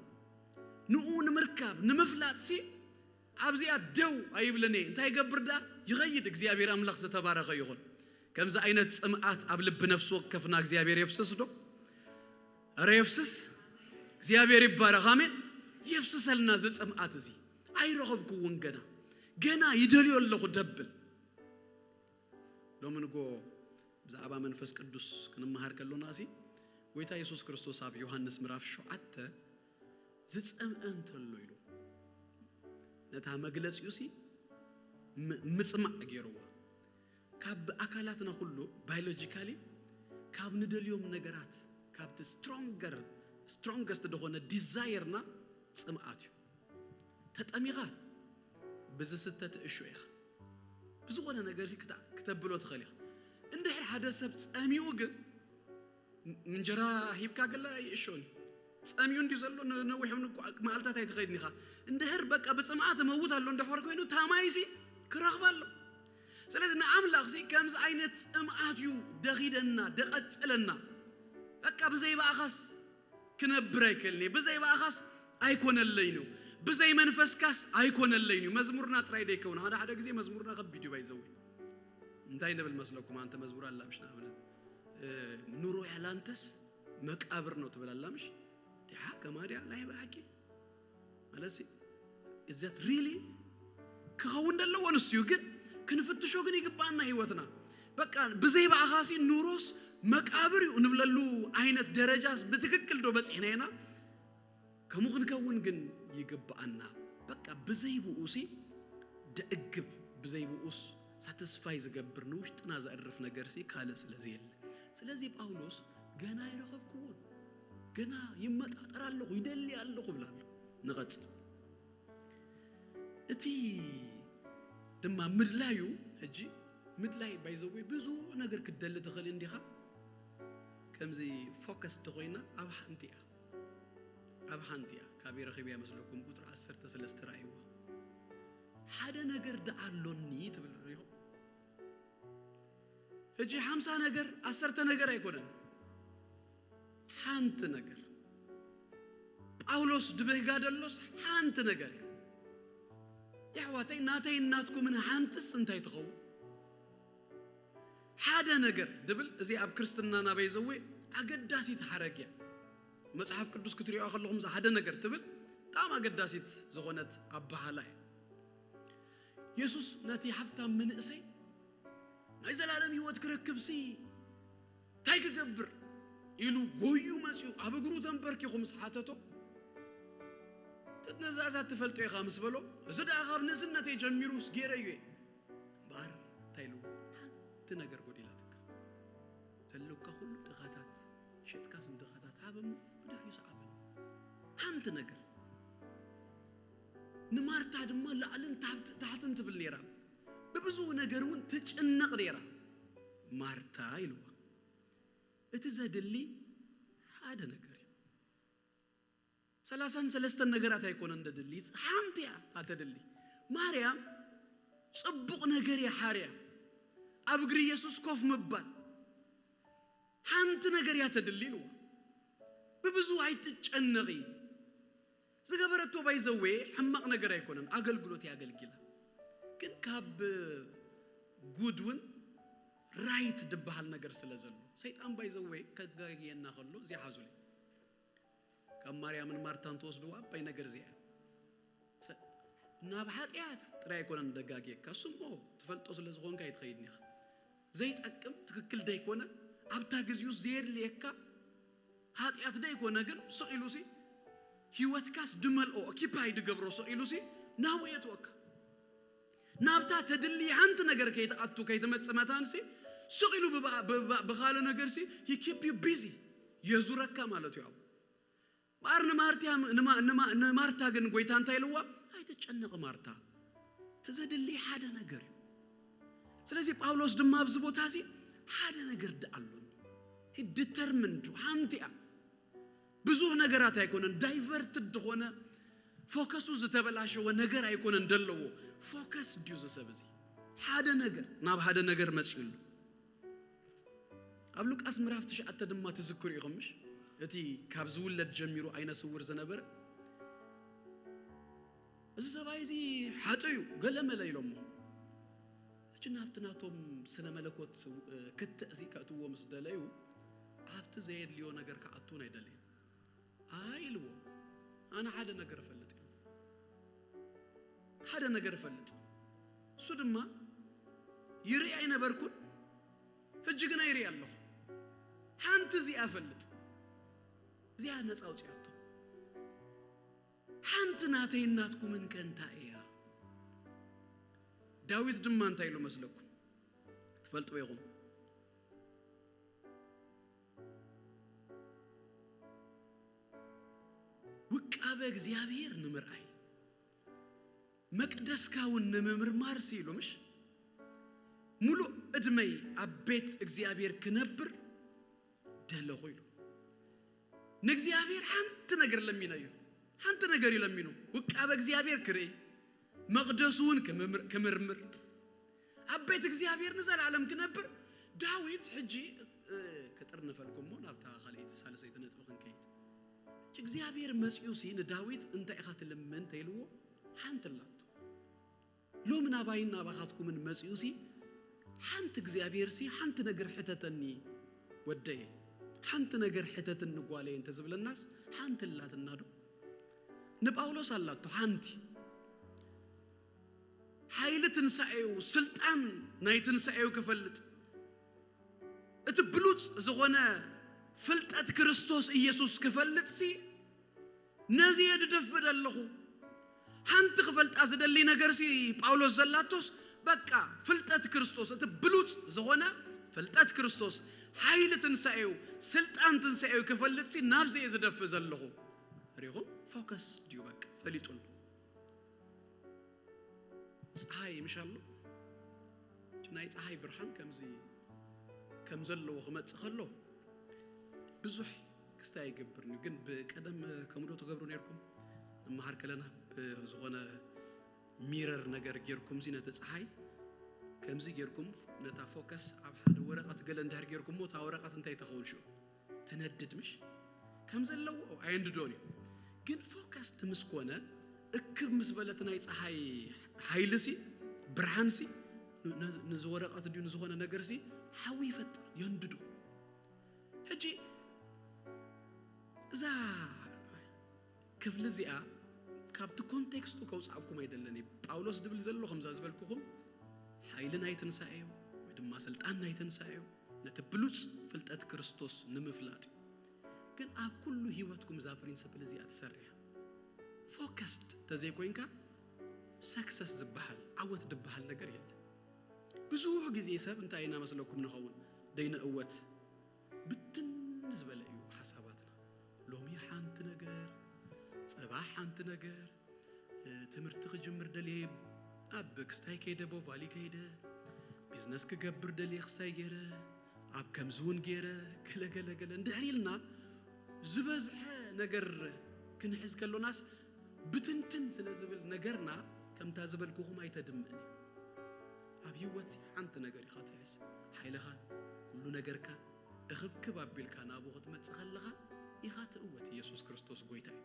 ንኡ ንምርካብ ንምፍላጥ ሲ ኣብዚኣ ደው ኣይብልን እየ። እንታይ ይገብር ደኣ? ይኸይድ። እግዚኣብሔር ኣምላኽ ዝተባረኸ ይኹን። ከምዚ ዓይነት ጽምኣት ኣብ ልቢ ነፍሲ ወከፍና እግዚኣብሔር የፍስስ ዶ? ኧረ የፍስስ። እግዚኣብሔር ይባረኽ። ኣሜን። የፍስሰልና እዚ ጽምኣት እዚ። ኣይረኸብክዎን ገና። ገና ይደልዮ ኣለኹ ደብል። ሎሚ ንጎ ብዛዕባ መንፈስ ቅዱስ ክንመሃር ከሎና ሲ ጎይታ የሱስ ክርስቶስ ኣብ ዮሃንስ ምዕራፍ ሸውዓተ ዝጸምአ እንተሎ ኢሉ ነታ መግለጺኡ ሲ ም-፣ ምጽማዕ ገይርዋ። ካብ ኣካላትና ኩሉ ባዮሎጂካሊ ካብ ንደልዮም ነገራት ካብቲ ስትሮንገር፣ ስትሮንገስት ዝኾነ ዲዛየርና ጽምኣት እዩ። ተጠሚኻ ብዝስተ ትእሾ ኢኻ። ብዝኾነ ነገር ሲ ክተ-፣ ክተብሎ ትኽእል ኢኻ። እንድሕር ሓደ ሰብ ጸሚኡ ግን ም-፣ እንጀራ ሂብካ ገለ ኣይእሾን። ጸሚኡ እንዲ ዘሎ ነ-፣ ነዊሕ እውን እኮ መዓልታት ኣይትኸይድን ኢኻ። እንድሕር በቃ ብጽምኣት እመውት ኣሎ እንድሕር ኮይኑ ታማይሲ ክረኽባ ኣሎ። ስለዚ ንኣምላኽሲ ከምዚ ዓይነት ጽምኣት እዩ ደኺደና፣ ደቐጸለና። በቃ ብዘይ ብኣኻስ ክነብር ኣይክእልን እየ። ብዘይ ብኣኻስ ኣይኮነለይን እዩ። ብዘይ መንፈስካስ ኣይኮነለይን እዩ። መዝሙርና ጥራይ ደይከውን። ሓደ ሓደ ግዜ መዝሙርና ከቢድ እዩ ባይዘው። እንታይ ንብል መስለኩም? ኣንተ መዝሙር ኣላ ምሽ ንኣብነት፣ እ፣ ኑሮ ያላንተስ መቃብር ነው ትብል ኣላ ምሽ? ዲሓ ከማድያ ናይ ብሓቂ ማለት ሲ፣ is that really ክኸውን ዘለዎ ንሱ እዩ። ግን ክንፍትሾ ግን ይግባኣና ህይወትና። በቃ ብዘይ ብኣኻሲ ኑሮስ መቃብር እዩ እንብለሉ ዓይነት ደረጃስ ብትክክል ዶ በጺሕና ኢና? ከምኡ ክንከውን ግን ይግባኣና። በቃ ብዘይ ብኡሲ ደእግብ፣ ብዘይ ብኡስ ሳትስፋይ ዝገብር ንውሽጥና ዘዕርፍ ነገርሲ ካልእ ስለ ዘየለ። ስለዚ ጳውሎስ ገና ኣይረኸብክዎን፣ ገና ይመጣጠር ኣለኹ፣ ይደሊ ኣለኹ ብላ ኣሎ። ንቐጽል። እቲ ድማ ምድላዩ፣ ሕጂ ምድላይ ባይዘወይ ብዙሕ ነገር ክትደሊ ትኽእል እንዲኻ። ከምዚ ፎከስ ተኾይና ኣብ ሓንቲ እያ፣ ኣብ ሓንቲ እያ። ካበይ ረኺበያ መስለኩም? ቁጽሪ ዓሰርተ ሰለስተ ረኣይዋ። ሓደ ነገር ደኣ ኣሎኒ ትብል ርኢኹም። ሕጂ ሓምሳ ነገር፣ ዓሰርተ ነገር ኣይኮነን። ሓንቲ ነገር። ጳውሎስ ድብህጋ ደሎስ ሓንቲ ነገር እያ። የሕዋተይ፣ ናተይ ናትኩምን ሓንትስ እንታይ ትኸውን? ሓደ ነገር ድብል፣ እዚ ኣብ ክርስትና ናበይ ዘዌ ኣገዳሲት ሓረግ እያ። መጽሓፍ ቅዱስ ክትሪኦ ከለኹም፣ እዛ ሓደ ነገር ትብል ብጣዕሚ ኣገዳሲት ዝኾነት ኣበሃላ እያ። የሱስ ነቲ ሃብታም መንእሰይ ናይ ዘላለም ህይወት ክረክብሲ እንታይ ክገብር ኢሉ ጎዩ መጺኡ ኣብ እግሩ ተንበርኪኹ ምስ ሓተቶ፣ "እቲ ትእዛዛት ትፈልጦ ኢኻ" ምስ በሎ፣ "እዚ ደኣ ካብ ንእስነተይ ጀሚሩስ ገይረዮ እየ" እምበኣር እንታይ ኢሉ? "ሓንቲ ነገር ጎዲላትካ፣ ዘለካ ኩሉ ድኻታት ሸጥካስ ንድኻታት ሃበም፣ ብድሕሪኡ ሰዓበኒ። ሓንቲ ነገር ንማርታ ድማ ላዕልን ታሕት- ታሕትን ትብል ነይራ። ብብዙ ነገር እውን ትጭነቕ ነይራ። ማርታ ኢልዋ፣ እቲ ዘድሊ ሓደ ነገር እዩ። ሰላሳን ሰለስተን ነገራት ኣይኮነን ደድሊ፣ ሓንቲ እያ እታ ተድሊ። ማርያም ጽቡቕ ነገር እያ ሓርያ፣ ኣብ እግሪ ኢየሱስ ኮፍ ምባል፣ ሓንቲ ነገር እያ ተድሊ ኢልዋ። ብብዙ ኣይትጨነቒ። ዝገበረቶ ባይዘዌ ሕማቕ ነገር ኣይኮነን፣ ኣገልግሎት እያ ኣገልጊላ። ግን ካብ ጉድ እውን ራይት ድበሃል ነገር ስለ ዘሎ፣ ሰይጣን ባይዘዌ ከጋግየና ከሎ እዚኣ ሓዙለይ። ካብ ማርያምን ማርታን ትወስድዋ ኣባይ ነገር እዚኣ። ሰ- ናብ ሓጢኣት ጥራይ ኣይኮነን ደጋግየካ፣ ስሞ ትፈልጦ ስለ ዝኾንካ ኣይትኸይድን ኢኻ። ዘይጠቅም ትክክል ደይኮነ፣ ኣብታ ግዜኡ ዘየድልየካ ሓጢኣት ደይኮነ፣ ግን ስቕ ኢሉሲ ህይወትካስ ድመልኦ ኦኪፓይ ድገብሮ ስቕ ኢሉሲ ናብኡ የትወካ። ናብታ ተድሊ ሓንቲ ነገር ከይትኣቱ ከይትመጽእ መታንሲ ስቕ ኢሉ ብባ- ብባ- ብኻልእ ነገርሲ ሂኪፕ ዩ ቢዚ የዙረካ ማለት እዩ። ኣብኡ እምበኣር ንማርትያ- ንማ- ንማ- ንማርታ ግን ጎይታ እንታይ ኢልዋ? ኣይትጨነቕ ማርታ፣ እቲ ዘድሊ ሓደ ነገር እዩ። ስለዚ ጳውሎስ ድማ ኣብዚ ቦታ እዚ ሓደ ነገር ደኣ ኣሎኒ። ዲተርሚንድ ሓንቲ እያ። ብዙሕ ነገራት ኣይኮነን፣ ዳይቨርትድ ዝኾነ ፎከሱ ዝተበላሸወ ነገር ኣይኮነን ደለዎ። ፎከስ ድዩ እዚ ሰብ እዚ? ሓደ ነገር ናብ ሓደ ነገር መጺኡሉ። ኣብ ሉቃስ ምዕራፍ ትሽዓተ ድማ ትዝክሩ ኢኹም ምሽ? እቲ ካብ ዝውለድ ጀሚሩ ዓይነ ስውር ዝነበረ፣ እዚ ሰብኣይ እዚ ሓጥእ እዩ ገለመለ ኢሎሞ። ሕጂ ናብቲ ናቶም ስነ መለኮት ክትዕ እዚ ከእትዎ ምስ ደለዩ፣ ኣብቲ ዘየድልዮ ነገር ክኣቱን ኣይደለየን። ኣይ ኢልዎ፣ ኣነ ሓደ ነገር እፈልጥ ኢሉ። ሓደ ነገር እፈልጥ፣ እሱ ድማ ይርኢ ኣይነበርኩን፣ ሕጂ ግና ይርኢ ኣለኹ። ሓንቲ እዚኣ እፈልጥ፣ እዚኣ ነፃ ኣውፅኣቶ። ሓንቲ ናተይን ናትኩምን ከ እንታይ እያ? ዳዊት ድማ እንታይ ኢሉ መስለኩም? ትፈልጥዎ ኢኹም። ውቃበ እግዚኣብሔር ንምርኣይ፣ መቅደስካ እውን ንምምርማር ሲ ኢሉ ምሽ? ሙሉእ ዕድመይ ኣብ ቤት እግዚኣብሔር ክነብር ደለኹ ኢሉ። ንእግዚኣብሔር ሓንቲ ነገር ለሚነዮ። ሓንቲ ነገር እዩ ለሚኑ። ውቃበ እግዚኣብሔር ክርኢ፣ መቅደሱ እውን ክምምር- ክምርምር፣ ኣብ ቤት እግዚኣብሔር ንዘለዓለም ክነብር። ዳዊት ሕጂ፣ እ፣ ክጥርንፈልኩሞ ናብታ ካልኣይቲ ሳልሰይቲ ነጥቢ ክንከይድ። ሕጂ እግዚኣብሔር መጺኡ ሲ ንዳዊት እንታይ ኢኻ ትልምን ተይልዎ ሓንቲ ኣላቶ። ሎም ናባይን ናባኻትኩምን መጺኡ ሲ ሓንቲ እግዚኣብሔር ሲ ሓንቲ ነገር ሕተተኒ ወደየ፣ ሓንቲ ነገር ሕተትኒ ጓለየ እንተዝብለናስ ሓንቲ ኣላትና ዶ? ንጳውሎስ ኣላቶ ሓንቲ። ሓይሊ ትንሳኤኡ፣ ስልጣን ናይ ትንሳኤኡ ክፈልጥ፣ እቲ ብሉጽ ዝኾነ ፍልጠት ክርስቶስ ኢየሱስ ክፈልጥ ሲ ነዚ እየ ድደፍእ ደለኹ። ሓንቲ ክፈልጣ ዝደሊ ነገር ሲ ጳውሎስ ዘላቶስ በቃ ፍልጠት ክርስቶስ፣ እቲ ብሉጽ ዝኾነ ፍልጠት ክርስቶስ፣ ሓይሊ ትንሳኤኡ፣ ስልጣን ትንሳኤኡ ክፈልጥ ሲ ናብዚ እየ ዝደፍእ ዘለኹ። ሪኹም ፎከስ ድዩ በቃ ፈሊጡሉ። ፀሓይ ምሽ ኣሎ። እቲ ናይ ፀሓይ ብርሃን ከምዚ ከም ዘለዎ ክመፅእ ከሎ ብዙሕ ክስታይ ኣይገብርን እዩ። ግን ብቀደም ከምኡ ዶ ትገብሩ ነይርኩም? ንመሃር ከለና ብዝኾነ ሚረር ነገር ጌርኩም ዚ ነቲ ፀሓይ ከምዚ ጌርኩም ነታ ፎከስ ኣብ ሓደ ወረቐት ገለ እንድሕር ጌርኩሞ እታ ወረቐት እንታይ ተኸውን ሽዑ? ትነድድ ምሽ? ከም ዘለዎ ኣየንድዶን እዩ። ግን ፎከስድ ምስ ኮነ እክብ ምስ በለት ናይ ፀሓይ ሓይሊ ሲ ብርሃን ሲ ን- ን- ንዚ ወረቐት ድዩ ንዝኾነ ነገር ሲ ሓዊ ይፈጥር፣ የንድዶ። ሕጂ እዛ ክፍሊ እዚኣ ካብቲ ኮንቴክስቱ ከውፅኣኩም ኣይደለን እዩ። ጳውሎስ ድብል ዘሎ ከምዛ ዝበልኩኹም ሓይሊ ናይ ትንሳኤ እዩ ወይ ድማ ስልጣን ናይ ትንሳኤ እዩ። ነቲ ብሉፅ ፍልጠት ክርስቶስ ንምፍላጥ እዩ። ግን ኣብ ኩሉ ህይወትኩም እዛ ፕሪንስፕል እዚኣ ትሰርሕ። ፎከስድ ተዘይኮይንካ ሰክሰስ ዝበሃል ዓወት ዝበሃል ነገር የለን። ብዙሕ ግዜ ሰብ እንታይ ኢና መስለኩም ንኸውን ደይንእወት ብትን ዝበለ እዩ ሓሳባትና። ሎሚ ሓንቲ ነገር፣ ጽባሕ ሓንቲ ነገር፣ እ፣ ትምህርቲ ክጅምር ደልየ፣ ኣብ ክስታይ ከይደ፣ ቦቫሊ ከይደ፣ ቢዝነስ ክገብር ደልየ ክስታይ ገይረ፣ ኣብ ከምዚ እውን ገይረ፣ ገለ ገለ ገለ እንድሕር ኢልና፣ ዝበዝሐ ነገር ክንሕዝ ከሎናስ ብትንትን ስለ ዝብል ነገርና፣ ከምታ ዝበልኩኹም ኣይተድምዕን እዩ። ኣብ ህይወት ሓንቲ ነገር ኢኻ ትሕዝ። ሓይልኻ፣ ኩሉ ነገርካ እኽብክብ ኣቢልካ ናብኡ ክትመጽእ ከለኻ ኢኻ ትእወት። ኢየሱስ ክርስቶስ ጎይታ እዩ።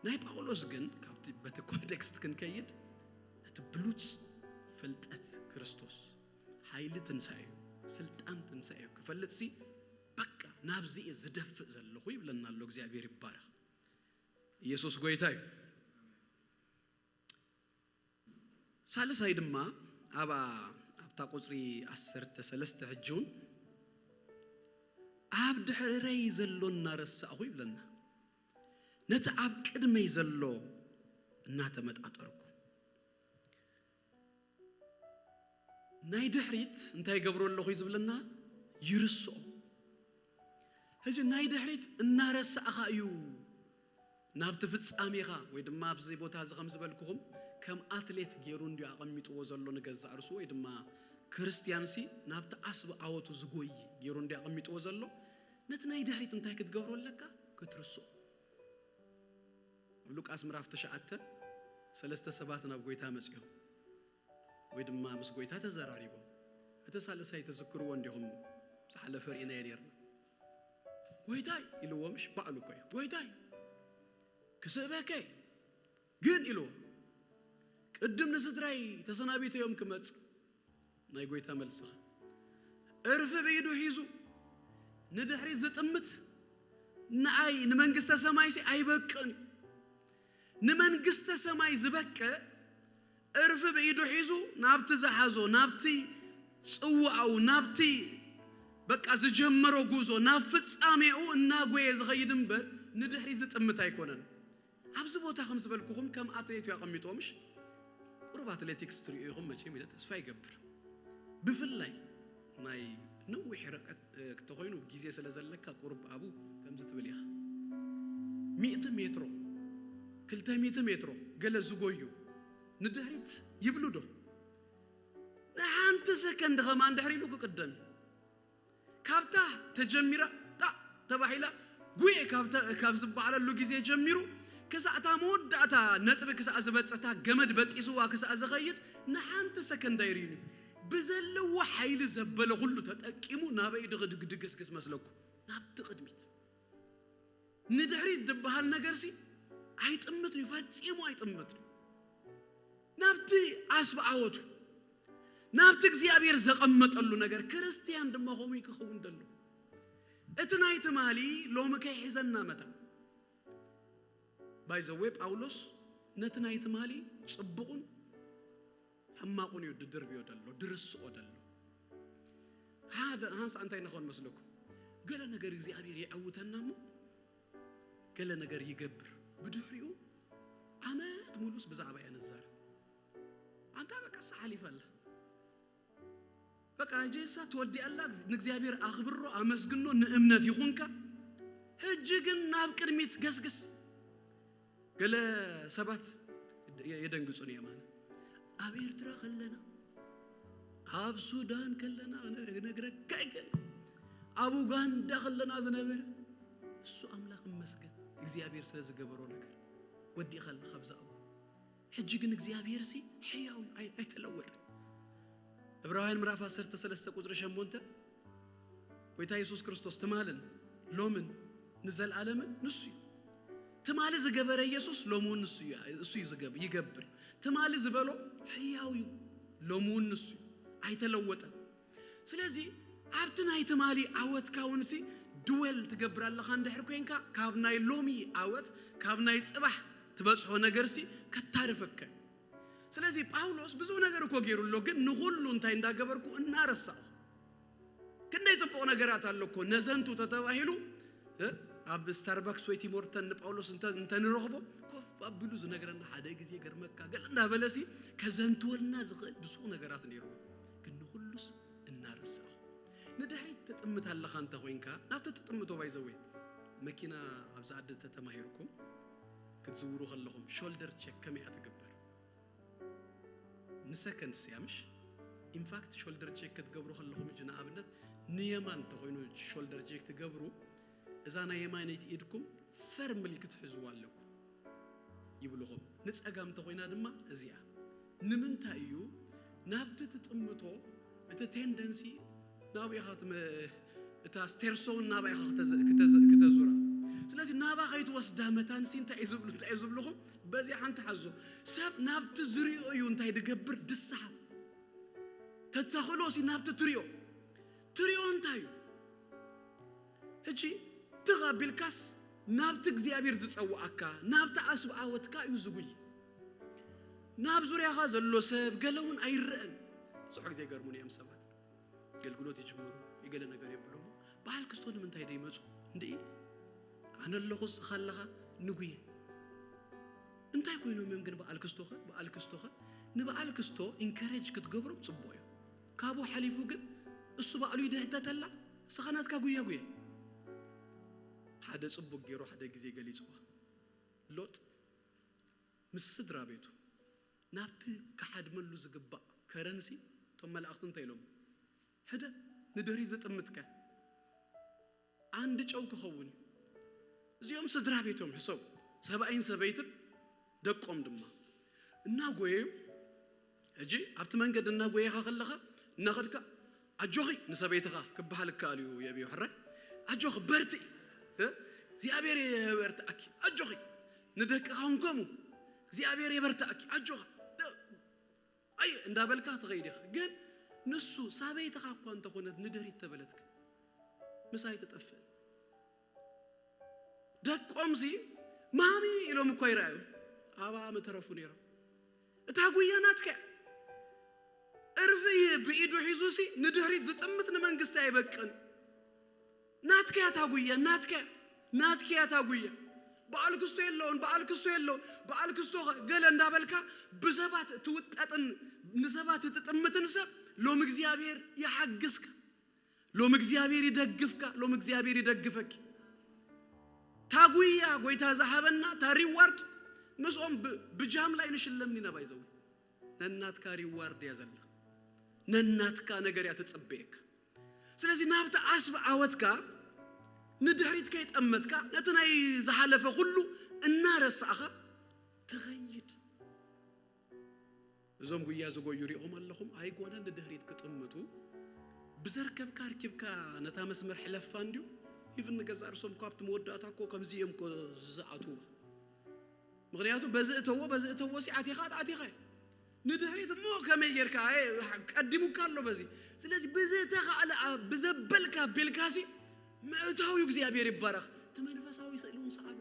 ናይ ጳውሎስ ግን ካብቲ በቲ ኮንቴክስት ክንከይድ፣ ነቲ ብሉጽ ፍልጠት ክርስቶስ፣ ሓይሊ ትንሳኤ፣ ስልጣን ትንሳኤ ክፈልጥሲ፣ በቃ ናብዚ እየ ዝደፍእ ዘለኹ ይብለና ኣሎ። እግዚኣብሔር ይባረኽ። ኢየሱስ ጎይታ እዩ። ሳልሳይ ድማ፣ ኣብ፣ ኣብታ ቁጽሪ ዓሰርተ ሰለስተ ሕጂ እውን፣ ኣብ ድሕረይ ዘሎ እናረሳእኹ ይብለና። ነቲ ኣብ ቅድመይ ዘሎ እናተመጣጠርኩ። ናይ ድሕሪት እንታይ ይገብሮ ኣለኹ እዩ ዝብለና? ይርስኦ። ሕጂ ናይ ድሕሪት እናረሳእኻ እዩ ናብቲ ፍጻሜኻ፣ ወይ ድማ ኣብዚ ቦታ እዚ ከም ዝበልኩኹም፣ ከም ኣትሌት ገይሩ እንዲዩ ኣቐሚጥዎ ዘሎ ንገዛእ ርእሱ፣ ወይ ድማ ክርስትያንሲ ናብቲ ዓስቢ ዓወቱ ዝጎይ ገይሩ እንዲዩ ኣቐሚጥዎ ዘሎ። ነቲ ናይ ድሕሪት እንታይ ክትገብሮ ኣለካ? ክትርስኦ። ኣብ ሉቃስ ምዕራፍ ትሽዓተ፣ ሰለስተ ሰባት ናብ ጎይታ መጺኦም፣ ወይ ድማ ምስ ጎይታ ተዘራሪቦም። እቲ ሳልሳይ ትዝክርዎ እንዲኹም፣ ዝሓለፈ ርኢናዮ ነይርና። "ጎይታይ" ኢልዎ፣ ምሽ ባዕሉ እኮ እዩ። "ጎይታይ፣ ክስእበከ ግን" ኢልዎ፣ "ቅድም ንስድራይ ተሰናቢተዮም ክመጽእ" ናይ ጎይታ መልስኻ። እርፊ ብኢዱ ሒዙ ንድሕሪት ዝጥምት፣ ንኣይ ንመንግስተ ሰማይሲ ኣይበቅዕን እዩ። ንመንግስተ ሰማይ ዝበቅዕ እርፊ ብኢዱ ሒዙ ናብቲ ዝሓዞ፣ ናብቲ ጽዋኡ፣ ናብቲ በቃ ዝጀመሮ ጉዞ፣ ናብ ፍጻሜኡ እናጎየ ዝኸይድ እምበር ንድሕሪት ዝጥምት ኣይኮነን። ኣብዚ ቦታ ከም ዝበልኩኹም ከም ኣትሌት እዩ ኣቐሚጥዎ፣ ምሽ? ቁሩብ ኣትሌቲክስ ትሪኡ ኢኹም መቸም ኢለ ተስፋ ይገብር። ብፍላይ ናይ ነዊሕ ርቀት፣ እ፣ እንተኾይኑ ግዜ ስለ ዘለካ ቁሩብ ኣብኡ ከምዚ ትብል ኢኻ። ሚእቲ ሜትሮ፣ ክልተ ሚእቲ ሜትሮ ገለ ዝጎዩ ንድሕሪት ይብሉ ዶ? ንሓንቲ ሰከንድ ከማን ድሕሪ ኢሉ ክቅደም እዩ። ካብታ ተጀሚራ ጣ ተባሂላ ጉየ ካብታ፣ ካብ ዝበዓለሉ ግዜ ጀሚሩ ክሳዕ እታ መወዳእታ ነጥቢ ክሳዕ ዝበጽሕ፣ እታ ገመድ በጢስዋ ክሳዕ ዝኸይድ ንሓንቲ ሰከንድ ኣይርእዩን እዩ። ብዘለዎ ሓይሊ ዘበለ ኩሉ ተጠቂሙ ናበይ ድግ-፣ ድግ-፣ ድግስግስ መስለኩም? ናብቲ ቅድሚት። ንድሕሪት ዝበሃል ነገርሲ ኣይጥምትን እዩ፣ ፈጺሙ ኣይጥምትን እዩ። ናብቲ ዓስቢ ዓወቱ፣ ናብቲ እግዚኣብሔር ዘቐመጠሉ ነገር። ክርስትያን ድማ ከምኡ እዩ ክኸውን ደሎ። እቲ ናይ ትማሊ ሎሚ ከይሕዘና መታን። ባይዘወይ ጳውሎስ ነቲ ናይ ትማሊ ጽቡቕን ሕማቑን እዩ ድድርብዮ ደሎ፣ ድርስኦ ደሎ። ሓደ ሃንሳ እንታይ ንኸውን መስለኩም? ገለ ነገር እግዚኣብሔር ይዐውተና እሞ ገለ ነገር ይገብር። ብድሕሪኡ ዓመት ሙሉስ ብዛዕባ እያ ንዛረብ። ኣንታ በቃ እሳ ሓሊፋ ኣላ። በቃ ሕጂ እሳ ትወዲኣ ኣላ፣ ንእግዚኣብሔር ኣኽብሮ፣ ኣመስግኖ፣ ንእምነት ይኹንካ። ሕጂ ግን ናብ ቅድሚት ገስግስ። ገለ ሰባት የ-፣ የደንግጹን እዮም። ኣነ ኣብ ኤርትራ ከለና፣ ኣብ ሱዳን ከለና፣ ክነ-፣ ክነግረካ ኣይክእልን። ኣብ ኡጋንዳ ከለና ዝነበረ፣ እሱ ኣምላኽ ይመስገን፣ እግዚኣብሔር ስለ ዝገበሮ ነገር ወዲእካ ኣለኻ ኣብዛ እዋን። ሕጂ ግን እግዚኣብሔርሲ ሕያው እዩ፣ ኣይ-፣ ኣይተለወጠን። ዕብራውያን ምዕራፍ ዓሰርተ ሰለስተ ቁጽሪ ሸሞንተ፣ ጎይታ የሱስ ክርስቶስ ትማልን ሎምን ንዘለኣለምን ንሱ እዩ። ትማሊ ዝገበረ የሱስ ሎሚ እውን ንሱ እዩ፣ እሱ እዩ ዝገብ-፣ ይገብር። ትማሊ ዝበሎ ሕያው እዩ፣ ሎሚ እውን ንሱ እዩ፣ ኣይተለወጠን። ስለዚ ኣብቲ ናይ ትማሊ ዓወትካ እውንሲ ድወል ትገብር ኣለኻ እንድሕር ኮይንካ፣ ካብ ናይ ሎሚ ዓወት፣ ካብ ናይ ጽባሕ ትበጽሖ ነገርሲ ከታርፈካ እዩ። ስለዚ ጳውሎስ ብዙሕ ነገር እኮ ገይሩ ኣሎ፣ ግን ንኹሉ እንታይ እንዳገበርኩ እናረሳኹ። ክንደይ ጽቡቕ ነገራት ኣሎ እኮ፣ ነዘንቱ ተተባሂሉ፣ እ፣ ኣብ ስታርባክስ ወይ ቲም ሆርተን ንጳውሎስ እንተ-፣ እንተንረኽቦ፣ ኮፍ ኣቢሉ ዝነግረና፣ ሓደ ግዜ ገርመካ ገለ እንዳበለሲ ከዘንትወልና ዝኽእል ብዙሕ ነገራት ነይሩ። ግን ንኹሉስ እናረሳኹ። ንድሕሪት ትጥምት ኣለኻ እንተ ኮይንካ፣ ናብቲ ትጥምቶ ባይዘወይ መኪና ኣብዚ ዓዲ ተተማሂርኩም ክትዝውሩ ከለኹም ሾልደር ቼክ ከመይ እያ ትግበር? ንሰከንድስ እያ ምሽ? ኢንፋክት ሾልደር ቼክ ክትገብሩ ከለኹም እጂ ንኣብነት ንየማን እንተኾይኑ ሾልደር ቼክ ትገብሩ፣ እዛ ናይ የማነይቲ ኢድኩም ፈርምሊ ክትሕዝዋ ኣለኩም ይብልኹም። ንጸጋም እንተኾይና ድማ እዚኣ። ንምንታይ እዩ ናብቲ ትጥምቶ እቲ ቴንደንሲ ናብኡ ኢኻ ትመ-፣ እታ ስቴርሶውን ናብኣ ኢኻ ክተዘ-፣ ክተዘ-፣ ክተዙራ። ስለዚ ናብኣ ከይትወስዳ መታንሲ እንታይ እዩ ዝብሉ፣ እንታይ እዩ ዝብልኹም? በዚኣ ሓንቲ ሓዞ። ሰብ ናብቲ ዝሪኦ እዩ እንታይ ድገብር ድስሓ። ተተኽእሎ ሲ ናብቲ ትሪኦ። ትሪኦ እንታይ እዩ? ሕጂ ትኽ ኣቢልካስ ናብቲ እግዚኣብሔር ዝጸውዓካ፣ ናብቲ ኣስብኣወትካ እዩ ዝጉይ። ናብ ዙርያኻ ዘሎ ሰብ ገለ እውን ኣይረአን። ብዙሕ ግዜ ይገርሙኒ እዮም ሰባት። ኣገልግሎት ይጅምሩ፣ ይገለ ነገር የብሎም። በዓል ክስቶ ንምንታይ ደይመጹ? እንድኢ፣ ኣነ ኣለኹ፣ እስኻ ኣለኻ፣ ንጉየ። እንታይ ኮይኖም እዮም ግን በዓል ክስቶኸ? በዓል ክስቶኸ? ንበዓል ክስቶ ኢንከሬጅ ክትገብሮም ጽቡቕ እዩ። ካብኡ ሓሊፉ ግን እሱ ባዕሉ ይድህተተላ፣ እስኻ ናትካ ጉያ ጉየ። ሓደ ጽቡቕ ገይሩ ሓደ ግዜ ገሊጽዋ። ሎጥ ምስ ስድራ ቤቱ ናብቲ ክሓድመሉ ዝግባእ ከረንሲ፣ እቶም መላእኽቲ እንታይ ኢሎም? ሕደ፣ ንድሕሪት ዝጥምትካ ኣንድ ጨው ክኸውን እዩ። እዚኦም ስድራ ቤቶም ሕሰቡ፣ ሰብኣይን ሰበይትን ደቆም ድማ እናጎየዩ። ሕጂ ኣብቲ መንገዲ እናጎየኻ ከለኻ እናኸድካ ኣጆኺ ንሰበይትኻ ክበሃል ይከኣል እዩ። የብዮ ሕራይ ኣጆኺ በርትኢ፣ እ? እግዚኣብሔር የበርትኣኪ፣ ኣጆኺ ንደቅኻ እውን ከምኡ እግዚኣብሔር የበርትኣኪ፣ ኣጆኻ፣ እ፣ ኣይ እንዳበልካ ትኸይድ ኢኻ። ግን ንሱ ሳበይትኻ እኳ እንተኾነት ንድሕሪት ተበለትካ ምሳይ ትጠፍእ። ደቆምሲ ማሚ ኢሎም እኳ ይረኣዩ፣ ኣብኣ ምተረፉ ነይሮም። እታ ጉያ ናትካ እያ። እርፍይ ብኢዱ ሒዙሲ ንድሕሪት ዝጥምት ንመንግስቲ ኣይበቅን። ናትካ እያ እታ ጉያ፣ ናትካ እያ፣ ናትካ እያ እታ ጉያ። በዓል ክስቶ የለውን፣ በዓል ክስቶ የለውን፣ በዓል ክስቶ ኸ ገለ እንዳበልካ ብሰባት ትውጠጥን ንሰባት ትጥምትን ሰብ ሎም እግዚኣብሔር ይሓግዝካ። ሎም እግዚኣብሔር ይደግፍካ፣ ሎም እግዚኣብሔር ይደግፈኪ። ታጉያ ጎይታ ዝሃበና፣ ታ ሪዋርድ ምስኦም ብ-፣ ብጃም ላይ ንሽለምኒ ኢና ባይዘው። ነናትካ ሪዋርድ እያ ዘላ። ነናትካ ነገር እያ ትጽበየካ። ስለዚ ናብቲ ዓስቢ ዓወትካ ንድሕሪት ከይጠመትካ፣ ነቲ ናይ ዝሓለፈ ኩሉ እናረሳዕኻ ትኸይድ። እዞም ጉያ ዝጎዩ ሪእኹም ኣለኹም? ኣይኮነን ንድሕሪት ክጥምቱ፣ ብዘርከብካ ኣርኪብካ ነታ መስመር ሕለፋ እንድዩ። ኢቭን ንገዛእ ርእሶም እኮ ኣብቲ መወዳእታ እኮ ከምዚ እዮም እኮ ዝኣትዉ። ምኽንያቱ በዚ እተዎ፣ በዚ እተዎ ሲ ኣቲኻ፣ ኣቲኻ። ንድሕሪት እሞ ከመይ ጌርካ? ኣይ፣ ቀዲሙካ ኣሎ በዚ። ስለዚ ብዝተኻእለ፣ ኣ-፣ ብዘበልካ ኣቢልካ ሲ ምእታው እዩ። እግዚኣብሔር ይባረኽ። እቲ መንፈሳዊ ስእሊ እውን ሰኣሉ።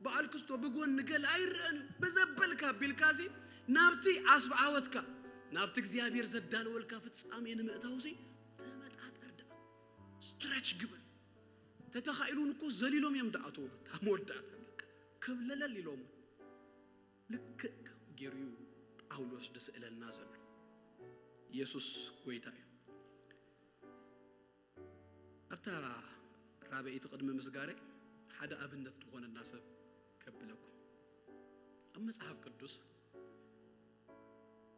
በዓል ክስቶ ብጎኒ ገለ ኣይረኣን እዩ። ብዘበልካ ኣቢልካ ሲ ናብቲ ዓስቢ ዓወትካ፣ ናብቲ እግዚኣብሔር ዘዳለወልካ ፍጻሜ ንምእታው ሲ ተመጣጠር ደኣ። ስትረች ግበር። ተተኻኢሉን እኮ ዘሊሎም እዮም ደኣተዎ። እታ መወዳእታ በቃ ከብለለል ኢሎም። ልክእ ከምኡ ገይሩ እዩ ጳውሎስ ዝስእለልና ዘሎ። ኢየሱስ ጎይታ እዩ። ኣብታ ራብዐይቲ ቅድሚ ምስጋረ ሓደ ኣብነት ዝኾነና ሰብ ከብለኩም። ኣብ መጽሓፍ ቅዱስ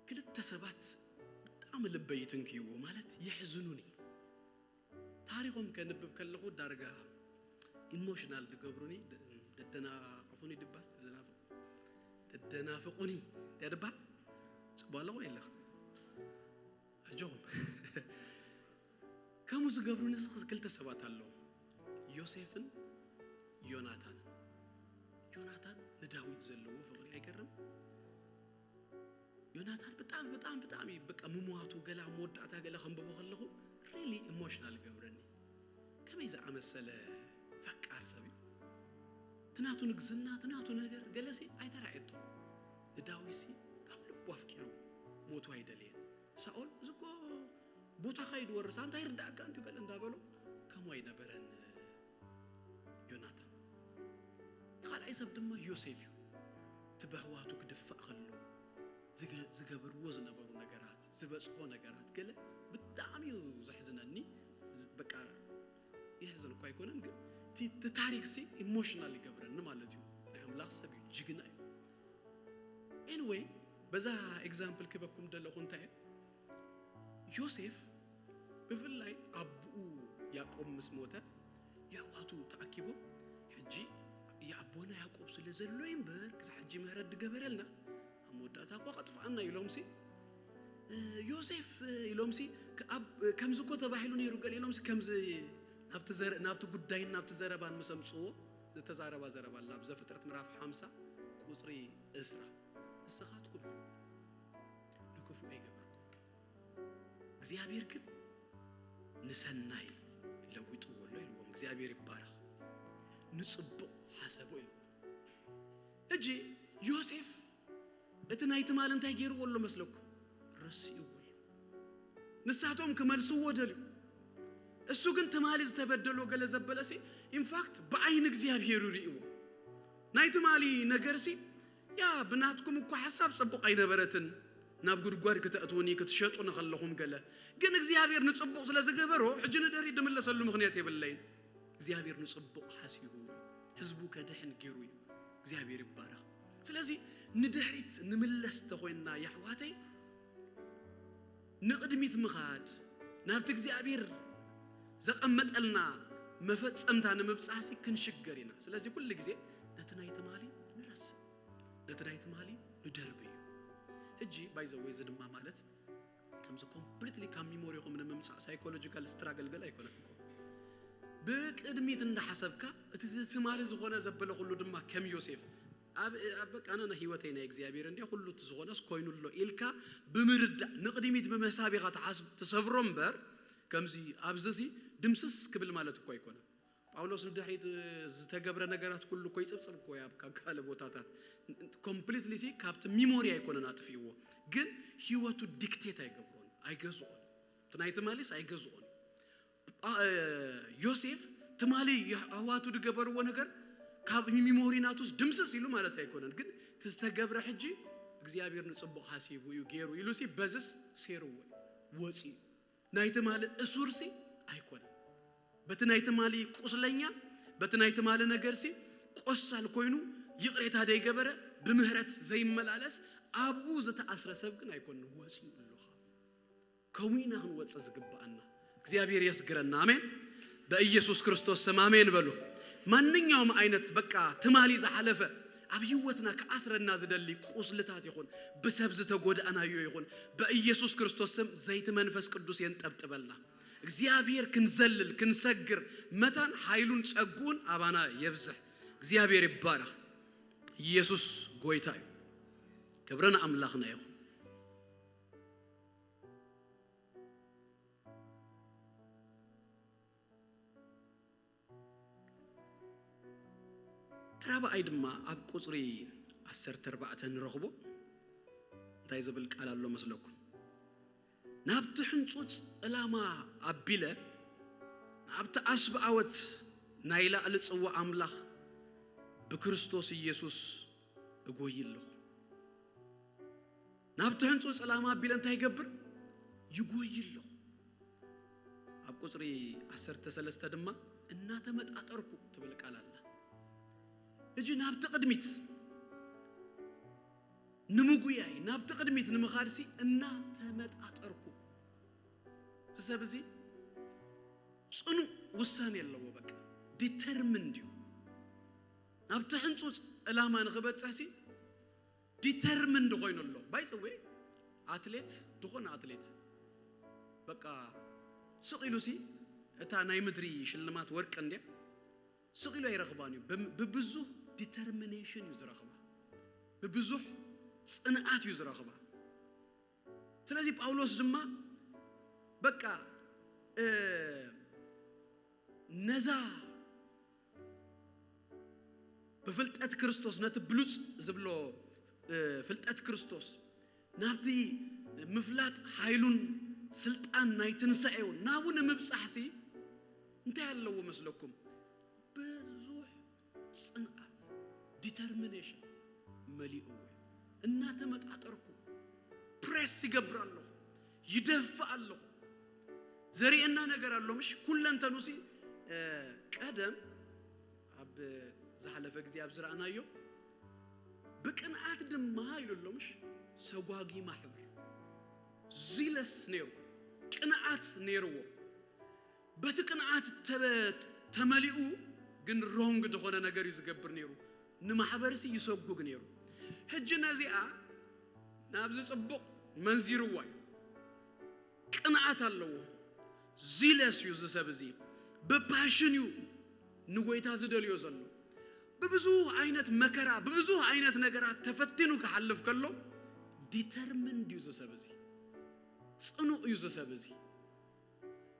ክልተ ሰባት ብጣዕሚ ልበይ ይትንክይዎ፣ ማለት የሕዝኑኒ። ታሪኾም ከንብብ ከለኹ ዳርጋ ኢሞሽናል ዝገብሩኒ፣ ደ-፣ ደደናቕፉኒ ድባል፣ ደደናፍቕ-፣ ደደናፍቑኒ ድያ ድባል? ጽቡቕ ኣለኹ የለኹ? ኣጆኹም። ከምኡ ዝገብሩኒ ስ-፣ ክልተ ሰባት ኣለዉ። ዮሴፍን ዮናታንን። ዮናታን ንዳዊት ዘለዎ ፍቕሪ ኣይገርም? ዮናታን ብጣዕሚ፣ ብጣዕሚ፣ ብጣዕሚ በቃ ምሟቱ ገለ ኣብ መወዳእታ ገለ ከንብቦ ከለኹ ሪሊ ኢሞሽናል ይገብረኒ። ከመይ ዝኣመሰለ ፈቃር ሰብ እዩ። እቲ ናቱ ንግስና፣ እቲ ናቱ ነገር ገለሲ ኣይተራእየቶ። ንዳዊትሲ ካብ ልቡ ኣፍቂሩ ሞቱ ኣይደለየን። ሳኦል እዚ እኮ ቦታኻ እዩ ዝወርስ፣ ኣንታ ይርዳእካ እንድዩ ገለ እንዳበሎ ከምኡ ኣይነበረን ዮናታን። እቲ ካልኣይ ሰብ ድማ ዮሴፍ እዩ። እቲ በሕዋቱ ክድፋእ ከሎ ዝገ-፣ ዝገበርዎ ዝነበሩ ነገራት፣ ዝበጽሖ ነገራት ገለ ብጣዕሚ እዩ ዘሕዝነኒ። በቃ የሕዝን እኳ ኣይኮነን፣ ግን እቲ ታሪክ ሲ ኢሞሽናል ይገብረኒ ማለት እዩ። ናይ ኣምላኽ ሰብ እዩ፣ ጅግና እዩ። ኤኒወይ፣ በዛ ኤግዛምፕል ክበኩም ደለኹ እንታይ፣ ዮሴፍ ብፍላይ ኣቦኡ ያዕቆብ ምስ ሞተ፣ የሕዋቱ ተኣኪቦም፣ ሕጂ የኣቦና ያዕቆብ ስለ ዘሎ እምበር ክሳብ ሕጂ ምህረት ድገበረልና፣ ኣብ መወዳእታ እኳ ከጥፍኣና ኢሎም ሲ፣ እ፣ ዮሴፍ፣ እ፣ ኢሎም ሲ፣ ከ-፣ ኣብ-፣ ከምዚ እኮ ተባሂሉ ነይሩ ገለ ኢሎም ሲ፣ ከምዚ ናብቲ ዘረ-፣ ናብቲ ጉዳይን ናብቲ ዘረባን ምስ ኣምጽዎ ዝተዛረባ ዘረባ ኣላ። ኣብ ዘፍጥረት ምዕራፍ ሓምሳ ቁጽሪ ዕስራ፣ ንስኻትኩም ንክፉእ ኣይገበርኩም፣ እግዚኣብሔር ግን ንሰናይ ለዊጥዎ ኣሎ ኢልዎም። እግዚኣብሔር ይባረኽ። ንጽቡቕ ሓሰቦ ኢልዎም። ሕጂ ዮሴፍ እቲ ናይ ትማሊ እንታይ ገይርዎ ኣሎ መስለኩም? ረሲእዎ እዩ። ንሳቶም ክመልስዎ ደልዩ። እሱ ግን ትማሊ ዝተበደሎ ገለ ዘበለሲ፣ ኢንፋክት ብዓይኒ እግዚኣብሔር ይርእዎ። ናይ ትማሊ ነገርሲ፣ ያ ብናትኩም እኮ ሓሳብ ጽቡቕ ኣይነበረትን፣ ናብ ጉድጓድ ክተእትውኒ ክትሸጡኒ ከለኹም ገለ። ግን እግዚኣብሔር ንጽቡቕ ስለ ዝገበሮ፣ ሕጂ ንድሕሪት ድምለሰሉ ምኽንያት የብለይን። እግዚኣብሔር ንጽቡቕ ሓሲቡ፣ ህዝቡ ከድሕን ገይሩ እዩ። እግዚኣብሔር ይባረኽ። ስለዚ ንድሕሪት ንምለስ ተኾይንና የሕዋተይ፣ ንቕድሚት ምኻድ፣ ናብቲ እግዚኣብሔር ዘቐመጠልና መፈጸምታ ንምብጻሕሲ ክንሽገር ኢና። ስለዚ ኩሉ ግዜ ነቲ ናይ ትማሊ ንረስዕ፣ ነቲ ናይ ትማሊ ንደርብዮ። ሕጂ ባይ ዘ ወይ እዚ ድማ ማለት ከምዚ ኮምፕሊትሊ ካብ ሚሞሪኹም ንምምጻእ ሳይኮሎጂካል ስትራግል ገለ ኣይኮነን እኮ። ብቅድሚት እንዳሓሰብካ እቲ ትማሊ ዝኾነ ዘበለ ኩሉ ድማ ከም ዮሴፍ ኣብ፣ ኣብ በቃ ኣነ ናይ ህይወተይ ናይ እግዚኣብሔር እንዲያ ኩሉ እቲ ዝኾነስ ኮይኑ ኣሎ ኢልካ ብምርዳእ ንቅድሚት ብምሕሳብ ኢኻ ትሓስብ ትሰብሮ እምበር ከምዚ ኣብዚ ሲ ድምስስ ክብል ማለት እኮ ኣይኮነን። ጳውሎስ ንድሕሪት ዝተገብረ ነገራት ኩሉ እኮ ይጽብጽብ እኮ እዩ ኣብ ካልእ ቦታታት። ኮምፕሊትሊ ሲ ካብቲ ሚሞሪ ኣይኮነን ኣጥፊእዎ፣ ግን ህይወቱ ዲክቴት ኣይገብሮን፣ ኣይገዝኦን። እቲ ናይ ትማሊስ ኣይገዝኦን። ጳ-፣ ዮሴፍ ትማሊ ኣሕዋቱ ዝገበርዎ ነገር ካብ ሚሞሪ ናቱስ ድምስስ ኢሉ ማለት ኣይኮነን፣ ግን እቲ ዝተገብረ ሕጂ እግዚኣብሔር ንጽቡቕ ሓሲቡ እዩ ገይሩ ኢሉ ሲ በዝስ ሴርዎ እዩ፣ ወፂኡ። ናይ ትማሊ እሱር ሲ ኣይኮነን። በቲ ናይ ትማሊ ቁስለኛ፣ በቲ ናይ ትማሊ ነገር ሲ ቆሳል ኮይኑ ይቕሬታ ዘይገበረ፣ ብምህረት ዘይመላለስ፣ ኣብኡ ዝተኣስረ ሰብ ግን ኣይኮነን፣ ወፂኡ ኣሎ። ከምኡ ኢና ክንወፅእ ዝግብኣና። እግዚኣብሔር የስግረና። ኣሜን። በኢየሱስ ክርስቶስ ስም ኣሜን በሉ። ማንኛውም ዓይነት በቃ ትማሊ ዝሓለፈ ኣብ ህይወትና ክኣስረና ዝደሊ ቁስልታት ይኹን፣ ብሰብ ዝተጎዳእናዮ ይኹን፣ በኢየሱስ ክርስቶስ ስም ዘይቲ መንፈስ ቅዱስ የንጠብጥበልና። እግዚኣብሔር ክንዘልል፣ ክንሰግር መታን ሓይሉን ጸግኡን ኣባና የብዝሕ። እግዚኣብሔር ይባረኽ። ኢየሱስ ጎይታ እዩ። ክብሪ ንኣምላኽና ይኹን። እቲ ራብዓይ ድማ ኣብ ቁጽሪ ዓሰርተ ኣርባዕተ ንረኽቦ። እንታይ ዝብል ቃል ኣሎ መስለኩም? ናብቲ ሕንጹጽ ዕላማ ኣቢለ፣ ናብቲ ዓስቢ ዓወት ናይ ላዕሊ ጽዋእ ኣምላኽ ብክርስቶስ ኢየሱስ እጎዪ ኣለኹ። ናብቲ ሕንጹጽ ዕላማ ኣቢለ እንታይ ይገብር? ይጎዪ ኣለኹ። ኣብ ቁጽሪ ዓሰርተ ሰለስተ ድማ እናተመጣጠርኩ ትብል ቃል ኣላ። ሕጂ ናብቲ ቅድሚት ንምጉያይ፣ ናብቲ ቅድሚት ንምኻድሲ እናተመጣጠርኩ። እዚ ሰብ እዚ ጽኑዕ ውሳኔ ኣለዎ። በቃ ዲተርሚንድ እዩ። ናብቲ ሕንጹጽ ዕላማ ንኽበጽሕሲ ዲተርሚንድ ኮይኑ ኣሎ። ባይ ዘ ዌይ ኣትሌት፣ ዝኾነ ኣትሌት በቃ ስቕ ኢሉሲ እታ ናይ ምድሪ ሽልማት ወርቂ እንድያ ስቕ ኢሉ ኣይረኽባን እዩ። ብም-፣ ብብዙህ ዲተርሚኔሽን እዩ ዝረኽባ፣ ብብዙሕ ጽንዓት እዩ ዝረኽባ። ስለዚ ጳውሎስ ድማ በቃ፣ እ፣ ነዛ ብፍልጠት ክርስቶስ፣ ነቲ ብሉጽ ዝብሎ፣ እ፣ ፍልጠት ክርስቶስ፣ ናብቲ ምፍላጥ ሓይሉን ስልጣን ናይ ትንሳኤውን ናብኡ ንምብጻሕሲ እንታይ ኣለዎ መስለኩም? ብዙሕ ጽንዓት፣ ዲተርሚኔሽን መሊእዎ እዩ። እናተመጣጠርኩ ፕሬስ ይገብር ኣለኹ፣ ይደፍእ ኣለኹ። ዘርእየና ነገር ኣሎ ምሽ? ኩለንተኑሲ ቀደም ኣብ ዝሓለፈ ግዜ ኣብ ዝረኣናዮ፣ ብቅንዓት ድማ ኢሉ ኣሎ ምሽ? ሰጓጊ ማሕበር፣ ዚለስ ነይሩ፣ ቅንዓት ነይርዎ። በቲ ቅንዓት ተመሊኡ ግን ሮንግ ዝኾነ ነገር እዩ ዝገብር ነይሩ። ንማሕበርሲ ይሰጉግ ነይሩ። ሕጂ ነዚኣ ናብዚ ጽቡቕ መንዚርዋ እዩ። ቅንዓት ኣለዎ። ዚለስ እዩ እዚ ሰብ እዚ። ብፓሽን እዩ ንጎይታ ዝደልዮ ዘሎ። ብብዙ ዓይነት መከራ፣ ብብዙ ዓይነት ነገራት ተፈቲኑ ክሓልፍ ከሎ ዲተርሚንድ እዩ እዚ ሰብ እዚ። ጽኑዕ እዩ እዚ ሰብ እዚ።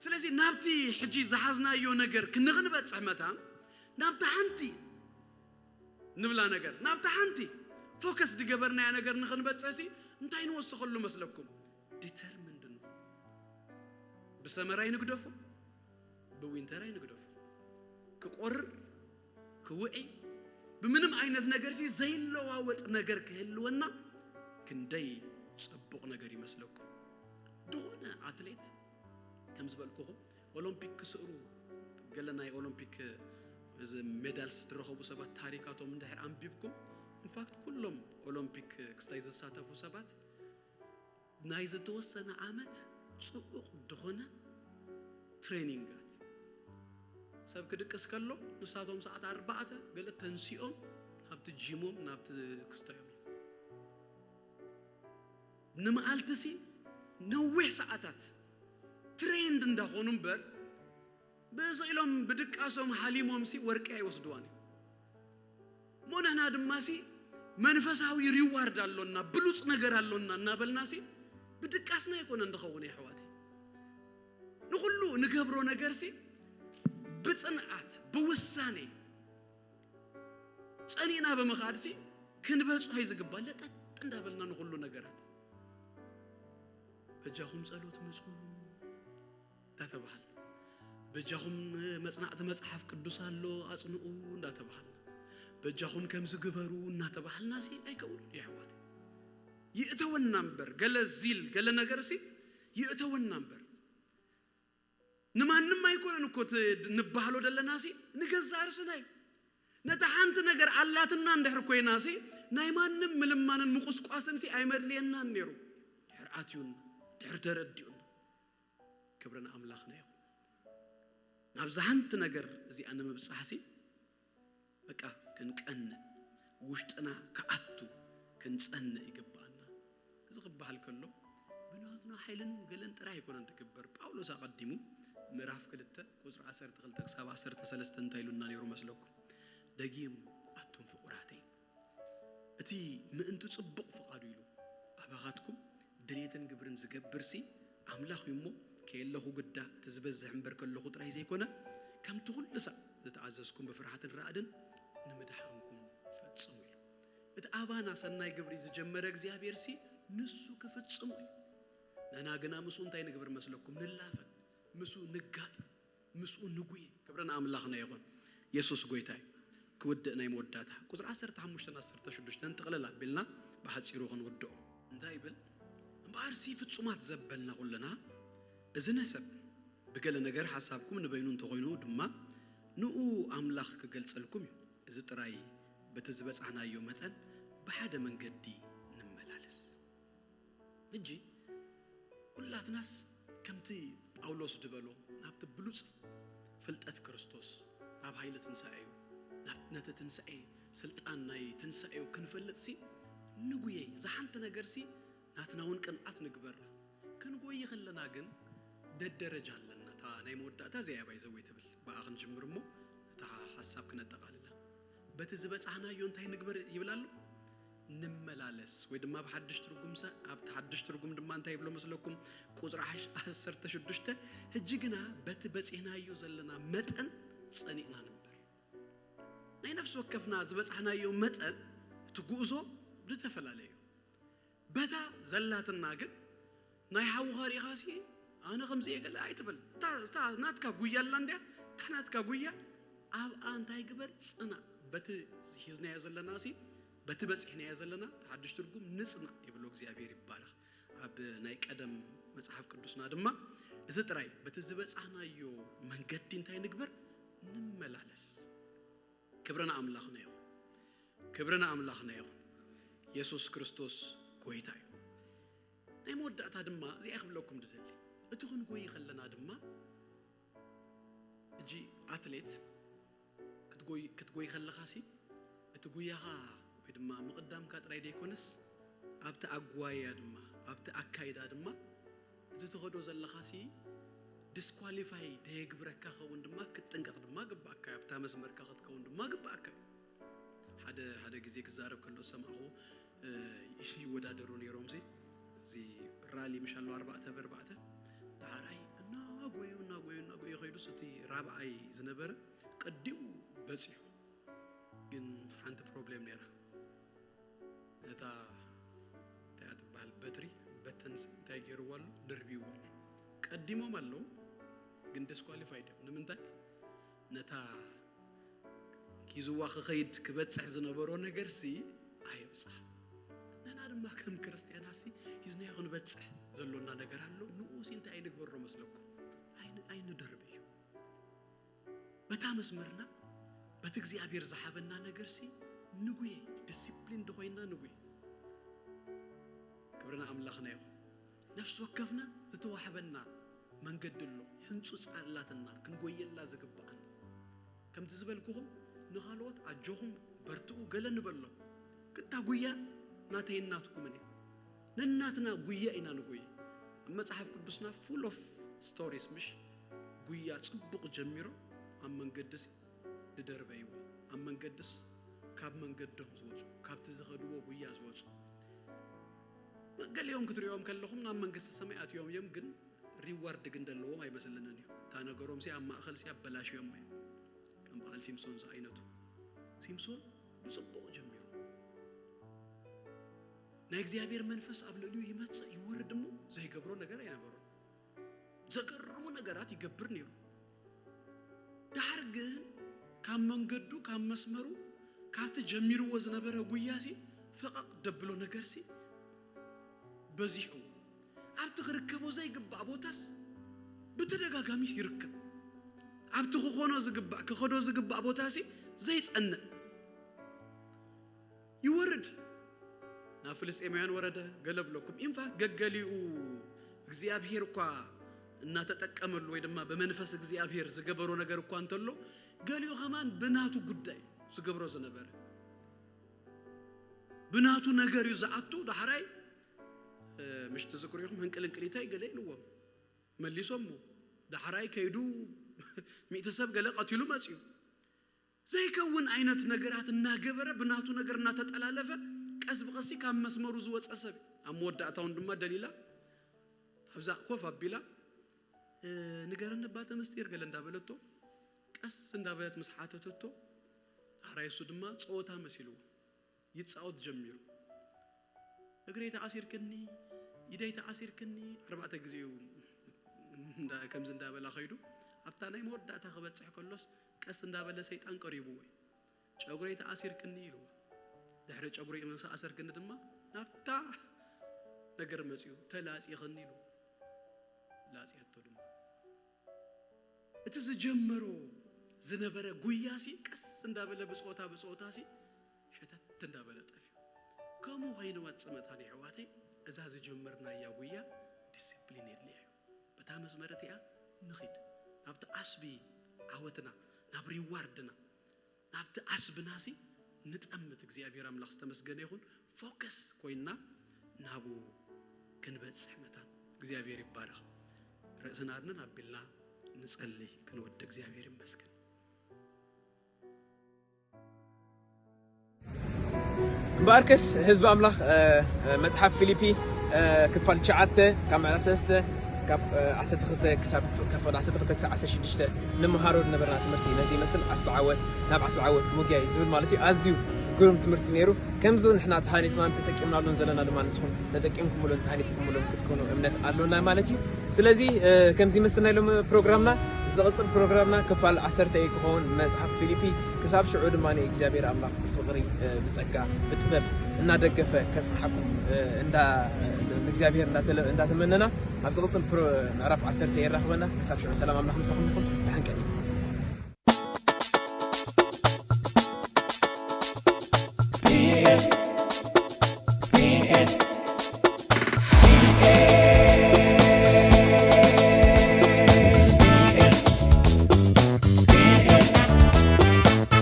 ስለዚ ናብቲ ሕጂ ዝሓዝናዮ ነገር ክንኽንበጽሕ መታን ናብቲ ሓንቲ ንብላ ነገር፣ ናብቲ ሓንቲ ፎከስ ዝገበርናያ ነገር ንኽንበጽሕሲ እንታይ ንወስኸሉ መስለኩም? ዲተርሚንድ ንኹን። ብሰመር ኣይንግደፎ፣ ብዊንተር ኣይንግደፎ። ክቆርር፣ ክውዒ፣ ብምንም ዓይነት ነገርሲ ዘይለዋወጥ ነገር ክህልወና ክንደይ ጽቡቕ ነገር ይመስለኩም። ዝኾነ ኣትሌት ከም ዝበልኩኹም ኦሎምፒክ ክስእሩ፣ ገለ ናይ ኦሎምፒክ እዚ ሜዳልስ ዝረኸቡ ሰባት ታሪካቶም እንድሕር ኣንቢብኩም፣ ኢንፋክት ኩሎም ኦሎምፒክ ክስታይ ዝሳተፉ ሰባት ናይ ዝተወሰነ ዓመት ጽዑቕ ዝኾነ ትሬኒንጋት። ሰብ ክድቅስ ከሎ ንሳቶም ሰዓት ኣርባዕተ ገለ ተንሲኦም ናብቲ ጂሞም ናብቲ ክስታዮም። ንመዓልትሲ ነዊሕ ሰዓታት ትሬንድ እንዳኾኑ እምበር ብስኢሎም ብድቃሶም ሓሊሞምሲ ወርቂ ኣይወስድዋን እዮም። እሞ ንሕና ድማሲ መንፈሳዊ ሪዋርድ ኣሎና፣ ብሉጽ ነገር ኣሎና እናበልናሲ ብድቃስና ኣይኮነን ዝኸውን የሕዋተይ። ንኹሉ ንገብሮ ነገርሲ ብጽንዓት ብውሳኔ ጸኒዕና ብምኻድሲ ክንበጽሖ እዩ ዝግባእ። ለጠጥ እንዳበልና ንኹሉ ነገራት በጃኹም ጸሎት ምጹ እንዳተባሃልና፣ በጃኹም መጽናዕቲ መጽሓፍ ቅዱስ ኣሎ ኣጽንኡ እንዳተባሃልና፣ በጃኹም ከምዚ ግበሩ እናተባሃልናሲ ኣይከውንን እዩ ኣሕዋተይ። ይእተወና እምበር ገለ ዚል ገለ ነገርሲ ይእተወና እምበር ንማንም ኣይኮነን እኮ እቲ ንባህሎ ደለናሲ ንገዛእ ርእስና እዩ። ነታ ሓንቲ ነገር ኣላትና እንድሕር ኮይናሲ ናይ ማንም ምልማንን ምቁስቋስንሲ ኣይመድልየናን ነይሩ። ድሕር ኣትዩና፣ ድሕር ተረዲኡና። ክብሪ ንኣምላኽና ይኹን። ናብዛ ሓንቲ ነገር እዚኣ ንምብጻሕሲ በቃ ክንቀንእ፣ ውሽጥና ክኣቱ ክንጸንእ ይግብኣና። እዚ ክበሃል ከሎ ብናትና ሓይልን ገለን ጥራይ ኣይኮነን ትግበር። ጳውሎስ ኣቐዲሙ ምዕራፍ ክልተ ቁጽሪ ዓሰርተ ክልተ ክሳብ ዓሰርተ ሰለስተ እንታይ ኢሉና ነይሩ መስለኩም? ደጊም ኣቱም ፍቑራተይ፣ እቲ ምእንቲ ጽቡቕ ፍቓዱ ኢሉ ኣባኻትኩም ድሌትን ግብርን ዝገብርሲ ኣምላኽ እዩ እሞ፣ ከየለኹ ግዳ እቲ ዝበዝሕ እምበር ከለኹ ጥራይ ዘይኮነ፣ ከምቲ ኩሉ ሳዕ ዝተኣዘዝኩም ብፍርሃትን ራዕድን ንምድሓንኩም ፈጽሙ ኢሉ። እቲ ኣባና ሰናይ ግብሪ ዝጀመረ እግዚኣብሔርሲ ንሱ ክፍጽሙ እዩ። ንሕና ግና ምስኡ እንታይ ንግብር መስለኩም? ንላፈን፣ ምስኡ ንጋጠም፣ ምስኡ ንጉየ። ክብሪ ንኣምላኽና ይኹን። የሱስ ጎይታ እዩ። ክውድእ ናይ መወዳእታ ቁጽሪ ዓሰርተ ሓሙሽተን ዓሰርተ ሽዱሽተን ጥቕልል ኣቢልና ብሓጺሩ ክንውድኦ። እንታይ ይብል? እምበኣርሲ ፍጹማት ዘበልና ኩልና፣ እዚ ነሰብ ብገለ ነገር ሓሳብኩም ንበይኑ እንተኾይኑ ድማ ንኡ ኣምላኽ ክገልጸልኩም እዩ። እዚ ጥራይ በቲ ዝበጻሕናዮ መጠን ብሓደ መንገዲ ንመላለስ። ሕጂ ኩላትናስ ከምቲ ጳውሎስ ዝበሎ ናብቲ ብሉጽ ፍልጠት ክርስቶስ፣ ናብ ሓይሊ ትንሳኤዩ፣ ናብ ነቲ ትንሳኤ ስልጣን ናይ ትንሳኤዩ ክንፈልጥሲ ንጉየይ። እዛ ሓንቲ ነገርሲ ናትና እውን ቅንዓት ንግበራ። ክንጎይ ከለና ግን ደደረጃ ኣለና። እታ ናይ መወዳእታ እዚኣ እያ ባይዘወይ ትብል። ብኣ ክንጅምር እሞ ነታ ሓሳብ ክነጠቓልላ። በቲ ዝበጻሕናዮ እንታይ ንግበር ይብል ኣሎ? ንመላለስ። ወይ ድማ ኣብ ሓድሽ ትርጉም ሰ-፣ ኣብቲ ሓድሽ ትርጉም ድማ እንታይ ይብሎ መስለኩም? ቁጽሪ ሓሽ-፣ ዓሰርተ ሽዱሽተ፣ "ሕጂ ግና በቲ በጺሕናዮ ዘለና መጠን ጸኒዕና ንንበር።" ናይ ነፍሲ ወከፍና ዝበጻሕናዮ መጠን እቲ ጉዕዞ ዝተፈላለየ እዩ። በታ ዘላትና ግን ናይ ሓውኻ ርኢኻሲ ኣነ ከምዚ እየ ገለ ኣይትበል። እታ፣ እታ ናትካ ጉያ ኣላ እንድያ፣ እታ ናትካ ጉያ ኣብኣ እንታይ ግበር? ጽናዕ። በቲ ሒዝናዮ ዘለናሲ፣ በቲ በጺሕናዮ ዘለና፣ እቲ ሓድሽ ትርጉም ንጽናዕ ይብሎ። እግዚኣብሔር ይባረኽ። ኣብ ናይ ቀደም መጽሓፍ ቅዱስና ድማ እዚ ጥራይ፣ በቲ ዝበጻሕናዮ መንገዲ እንታይ ንግበር? ንመላለስ። ክብሪ ንኣምላኽና ይኹን። ክብሪ ንኣምላኽና ይኹን። የሱስ ክርስቶስ ጎይታ እዩ። ናይ መወዳእታ ድማ እዚኣ ክብለኩም ድደሊ። እቲ ክንጎይ ከለና ድማ፣ እጂ ኣትሌት ክትጎይ፣ ክትጎይ ከለኻሲ፣ እቲ ጉያኻ ወይ ድማ ምቕዳምካ ጥራይ ደይኮነስ፣ ኣብቲ ኣጓያ ድማ፣ ኣብቲ ኣካይዳ ድማ፣ እቲ ትኸዶ ዘለኻሲ ዲስኳሊፋይ ደየግብረካ ኸውን ድማ ክትጥንቀቕ ድማ ግባእካ እዩ። ኣብታ መስመርካ ክትከውን ድማ ግባእካ እዩ። ሓደ፣ ሓደ ግዜ ክዛረብ ከሎ ዝሰማዕኹ፣ እ፣ ይወዳደሩ ነይሮምሲ። እዚ ራሊ ምሽ ኣሎ ኣርባዕተ ብኣርባዕተ። ዳሕራይ እናጎዩ፣ እናጎዩ፣ እናጎዩ ከይዱስ እቲ ራብዓይ ዝነበረ ቀዲሙ በጺሑ። ግን ሓንቲ ፕሮብሌም ነይራ። ነታ እንታይ እያ ትበሃል በትሪ በተንስ እንታይ ገይርዎ ኣሎ? ደርቢዎ ኣሎ። ቀዲሞም ኣለዉ፣ ግን ዲስኳሊፋይድ እዮም። ንምንታይ? ነታ ሂዝዋ ክኸይድ ክበጽሕ ዝነበሮ ነገርሲ ኣየብጽሓ። ንሕና ድማ ከም ክርስትያናሲ ሂዝናዮ ክንበጽሕ ዘሎና ነገር ኣሎ። ንኡሲ እንታይ ኣይንግበሮ መስለኩም? ኣይን-፣ ኣይንደርብዮ። በታ መስመርና፣ በቲ እግዚኣብሔር ዝሃበና ነገርሲ ንጉየ፣ ዲሲፕሊን ድኾይና ንጉየ። ክብሪ ንኣምላኽና ይኹን። ነፍሲ ወከፍና ዝተዋህበና መንገዲ ኣሎ፣ ሕንጹጽ ኣላትና ክንጎየላ ዝግብኣና። ከምቲ ዝበልኩኹም፣ ንኻልኦት ኣጆኹም፣ በርትኡ፣ ገለ ንበሎም። ግን እታ ጉያ ናተይን ናትኩምን እያ። ነናትና ጉያ ኢና ንጎይ። ኣብ መጽሓፍ ቅዱስና ፉል ኦፍ ስቶሪስ፣ ምሽ? ጉያ ጽቡቕ ጀሚሮም ኣብ መንገድሲ ዝደርበይዎ፣ ኣብ መንገድስ ካብ መንገዶም ዝወጹ፣ ካብቲ ዝኸድዎ ጉያ ዝወጹ። ገሊኦም ክትሪኦም ከለኹም ናብ መንግስቲ ሰማይ ኣትዮም እዮም፣ ግን ሪዋርድ ግን ዘለዎም ኣይመስለንን እዩ። እታ ነገሮምሲ ኣብ ማእከልሲ ኣበላሽዮም እዮም። ከም በዓል ሲምሶን ዝዓይነቱ። ሲምሶን ብጽቡቕ ጀሚሩ። ናይ እግዚኣብሔር መንፈስ ኣብ ልዕሊኡ ይመጽእ ይወርድ እሞ ዘይገብሮ ነገር ኣይነበሮን። ዘገርሙ ነገራት ይገብር ነይሩ። ደሓር ግን ካብ መንገዱ፣ ካብ መስመሩ፣ ካብቲ ጀሚርዎ ዝነበረ ጉያሲ ፈቐቕ ደብሎ ነገርሲ በዚሑ። ኣብቲ ክርከቦ ዘይግባእ ቦታስ ብተደጋጋሚስ ይርከብ። ኣብቲ ክኾኖ ዝግባእ፣ ክኸዶ ዝግባእ ቦታሲ ዘይጸንዕ ይወርድ። ናብ ፍልስጤማውያን ወረደ፣ ገለ ብለኩም። ኢንፋክት ገገሊኡ እግዚኣብሔር እኳ እናተጠቀመሉ ወይ ድማ ብመንፈስ እግዚኣብሔር ዝገበሮ ነገር እኳ እንተሎ፣ ገሊኡ ከማን ብናቱ ጉዳይ ዝገብሮ ዝነበረ። ብናቱ ነገር እዩ ዝኣቱ። ዳሕራይ፣ እ፣ ምሽ ትዝክሩ ኢኹም፣ ህንቅልንቅሊተይ ገለ ኢልዎም። መሊሶሞ። ዳሕራይ ከይዱ ሚእቲ ሰብ ገለ ቀቲሉ መጽዩ። ዘይከውን ዓይነት ነገራት እናገበረ፣ ብናቱ ነገር እናተጠላለፈ፣ ቀስ ብቐሲ ካብ መስመሩ ዝወጸ ሰብ። ኣብ መወዳእታውን ድማ ደሊላ ኣብዛ ኮፍ ኣቢላ፣ እ፣ "ንገረኒ እባ እቲ ምስጢር" ገለ እንዳበለቶ፣ ቀስ እንዳበለት ምስ ሓተተቶ፣ ዳሕራይ እሱ ድማ ጸወታ መሲልዎ ይጻወት ጀሚሩ። "እግረይ ተኣሲርክኒ፣ ኢደይ ተኣሲርክኒ" ኣርባዕተ ግዜ እዩ እንዳ-፣ ከምዚ እንዳበላ ከይዱ። ኣብታ ናይ መወዳእታ ክበጽሕ ከሎስ ቀስ እንዳበለ ሰይጣን ቀሪብዎ እዩ። "ጨጉረይ ተኣሲርክኒ" ኢልዎ። ድሕሪ ጨጉሪ ምስ ኣሰርክኒ ድማ ናብታ ነገር መጺኡ፣ "ተላጺኽኒ" ኢልዎ። ላጽያቶ ድማ። እቲ ዝጀመሮ ዝነበረ ጉያሲ ቀስ እንዳበለ ብጾታ ብጾታሲ ሸተት እንዳበለ ጠፍዩ። ከምኡ ከይንወጽእ መታን የሕዋተይ፣ እዛ ዝጀመርናያ ጉያ ዲሲፕሊን የድልያ እዩ። በታ መስመር እቲኣ ንኺድ። ናብቲ ዓስቢ ዓወትና፣ ናብ ሪዋርድና፣ ናብቲ ዓስብናሲ ንጠምት። እግዚኣብሔር ኣምላኽ ዝተመስገነ ይኹን። ፎከስ ኮይንና ናብኡ ክንበጽሕ መታን። እግዚኣብሔር ይባረኽ። ርእስና ኣድንን ኣቢልና ንጸሊ ክንወዲ። እግዚኣብሔር ይመስገን። እምበኣርከስ ህዝቢ ኣምላኽ፣ እ፣ እ፣ መጽሓፍ ፊልፒ፣ እ፣ ክፋል ትሽዓተ ካብ ምዕራፍ ሰለስተ ካብ፣ እ፣ ዓሰርተ ክልተ ክሳብ፣ ካብ ዓሰርተ ክልተ ክሳብ ዓሰርተ ሽዱሽተ ንምሃሮ ዝነበርና ትምህርቲ ነዚ ይመስል። ዓስቢ ዓወት፣ ናብ ዓስቢ ዓወት ምጉያይ ዝብል ማለት እዩ። ኣዝዩ ግሩም ትምህርቲ ነይሩ። ከምዚ ንሕና ተሃኒጽናን ተጠቂምናሉን ዘለና ድማ ንስኹም ተጠቂምኩምሉን ተሃኒጽኩምሉን ክትኮኑ እምነት ኣሎና ማለት እዩ። ስለዚ፣ እ፣ ከምዚ ይመስል ናይ ሎሚ ፕሮግራምና። ዝቕጽል ፕሮግራምና ክፋል ዓሰርተ እዩ ክኸውን። መጽሓፍ ፊልፒ ክሳብ ሽዑ ድማ እግዚኣብሔር ኣምላኽ ብፍቕሪ፣ እ፣ ብጸጋ፣ ብጥበብ፣ እናደገፈ ከጽንሓኩም እንዳ ንእግዚኣብሔር እንዳተመነና ኣብ ዝቕጽል ምዕራፍ ዓሰርተ የራኽበና። ክሳብ ሽዑ ሰላም ኣምላኽ ምሳኹም ይኹን። ደሓን ቀኒ።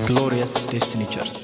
Glorious Destiny Church.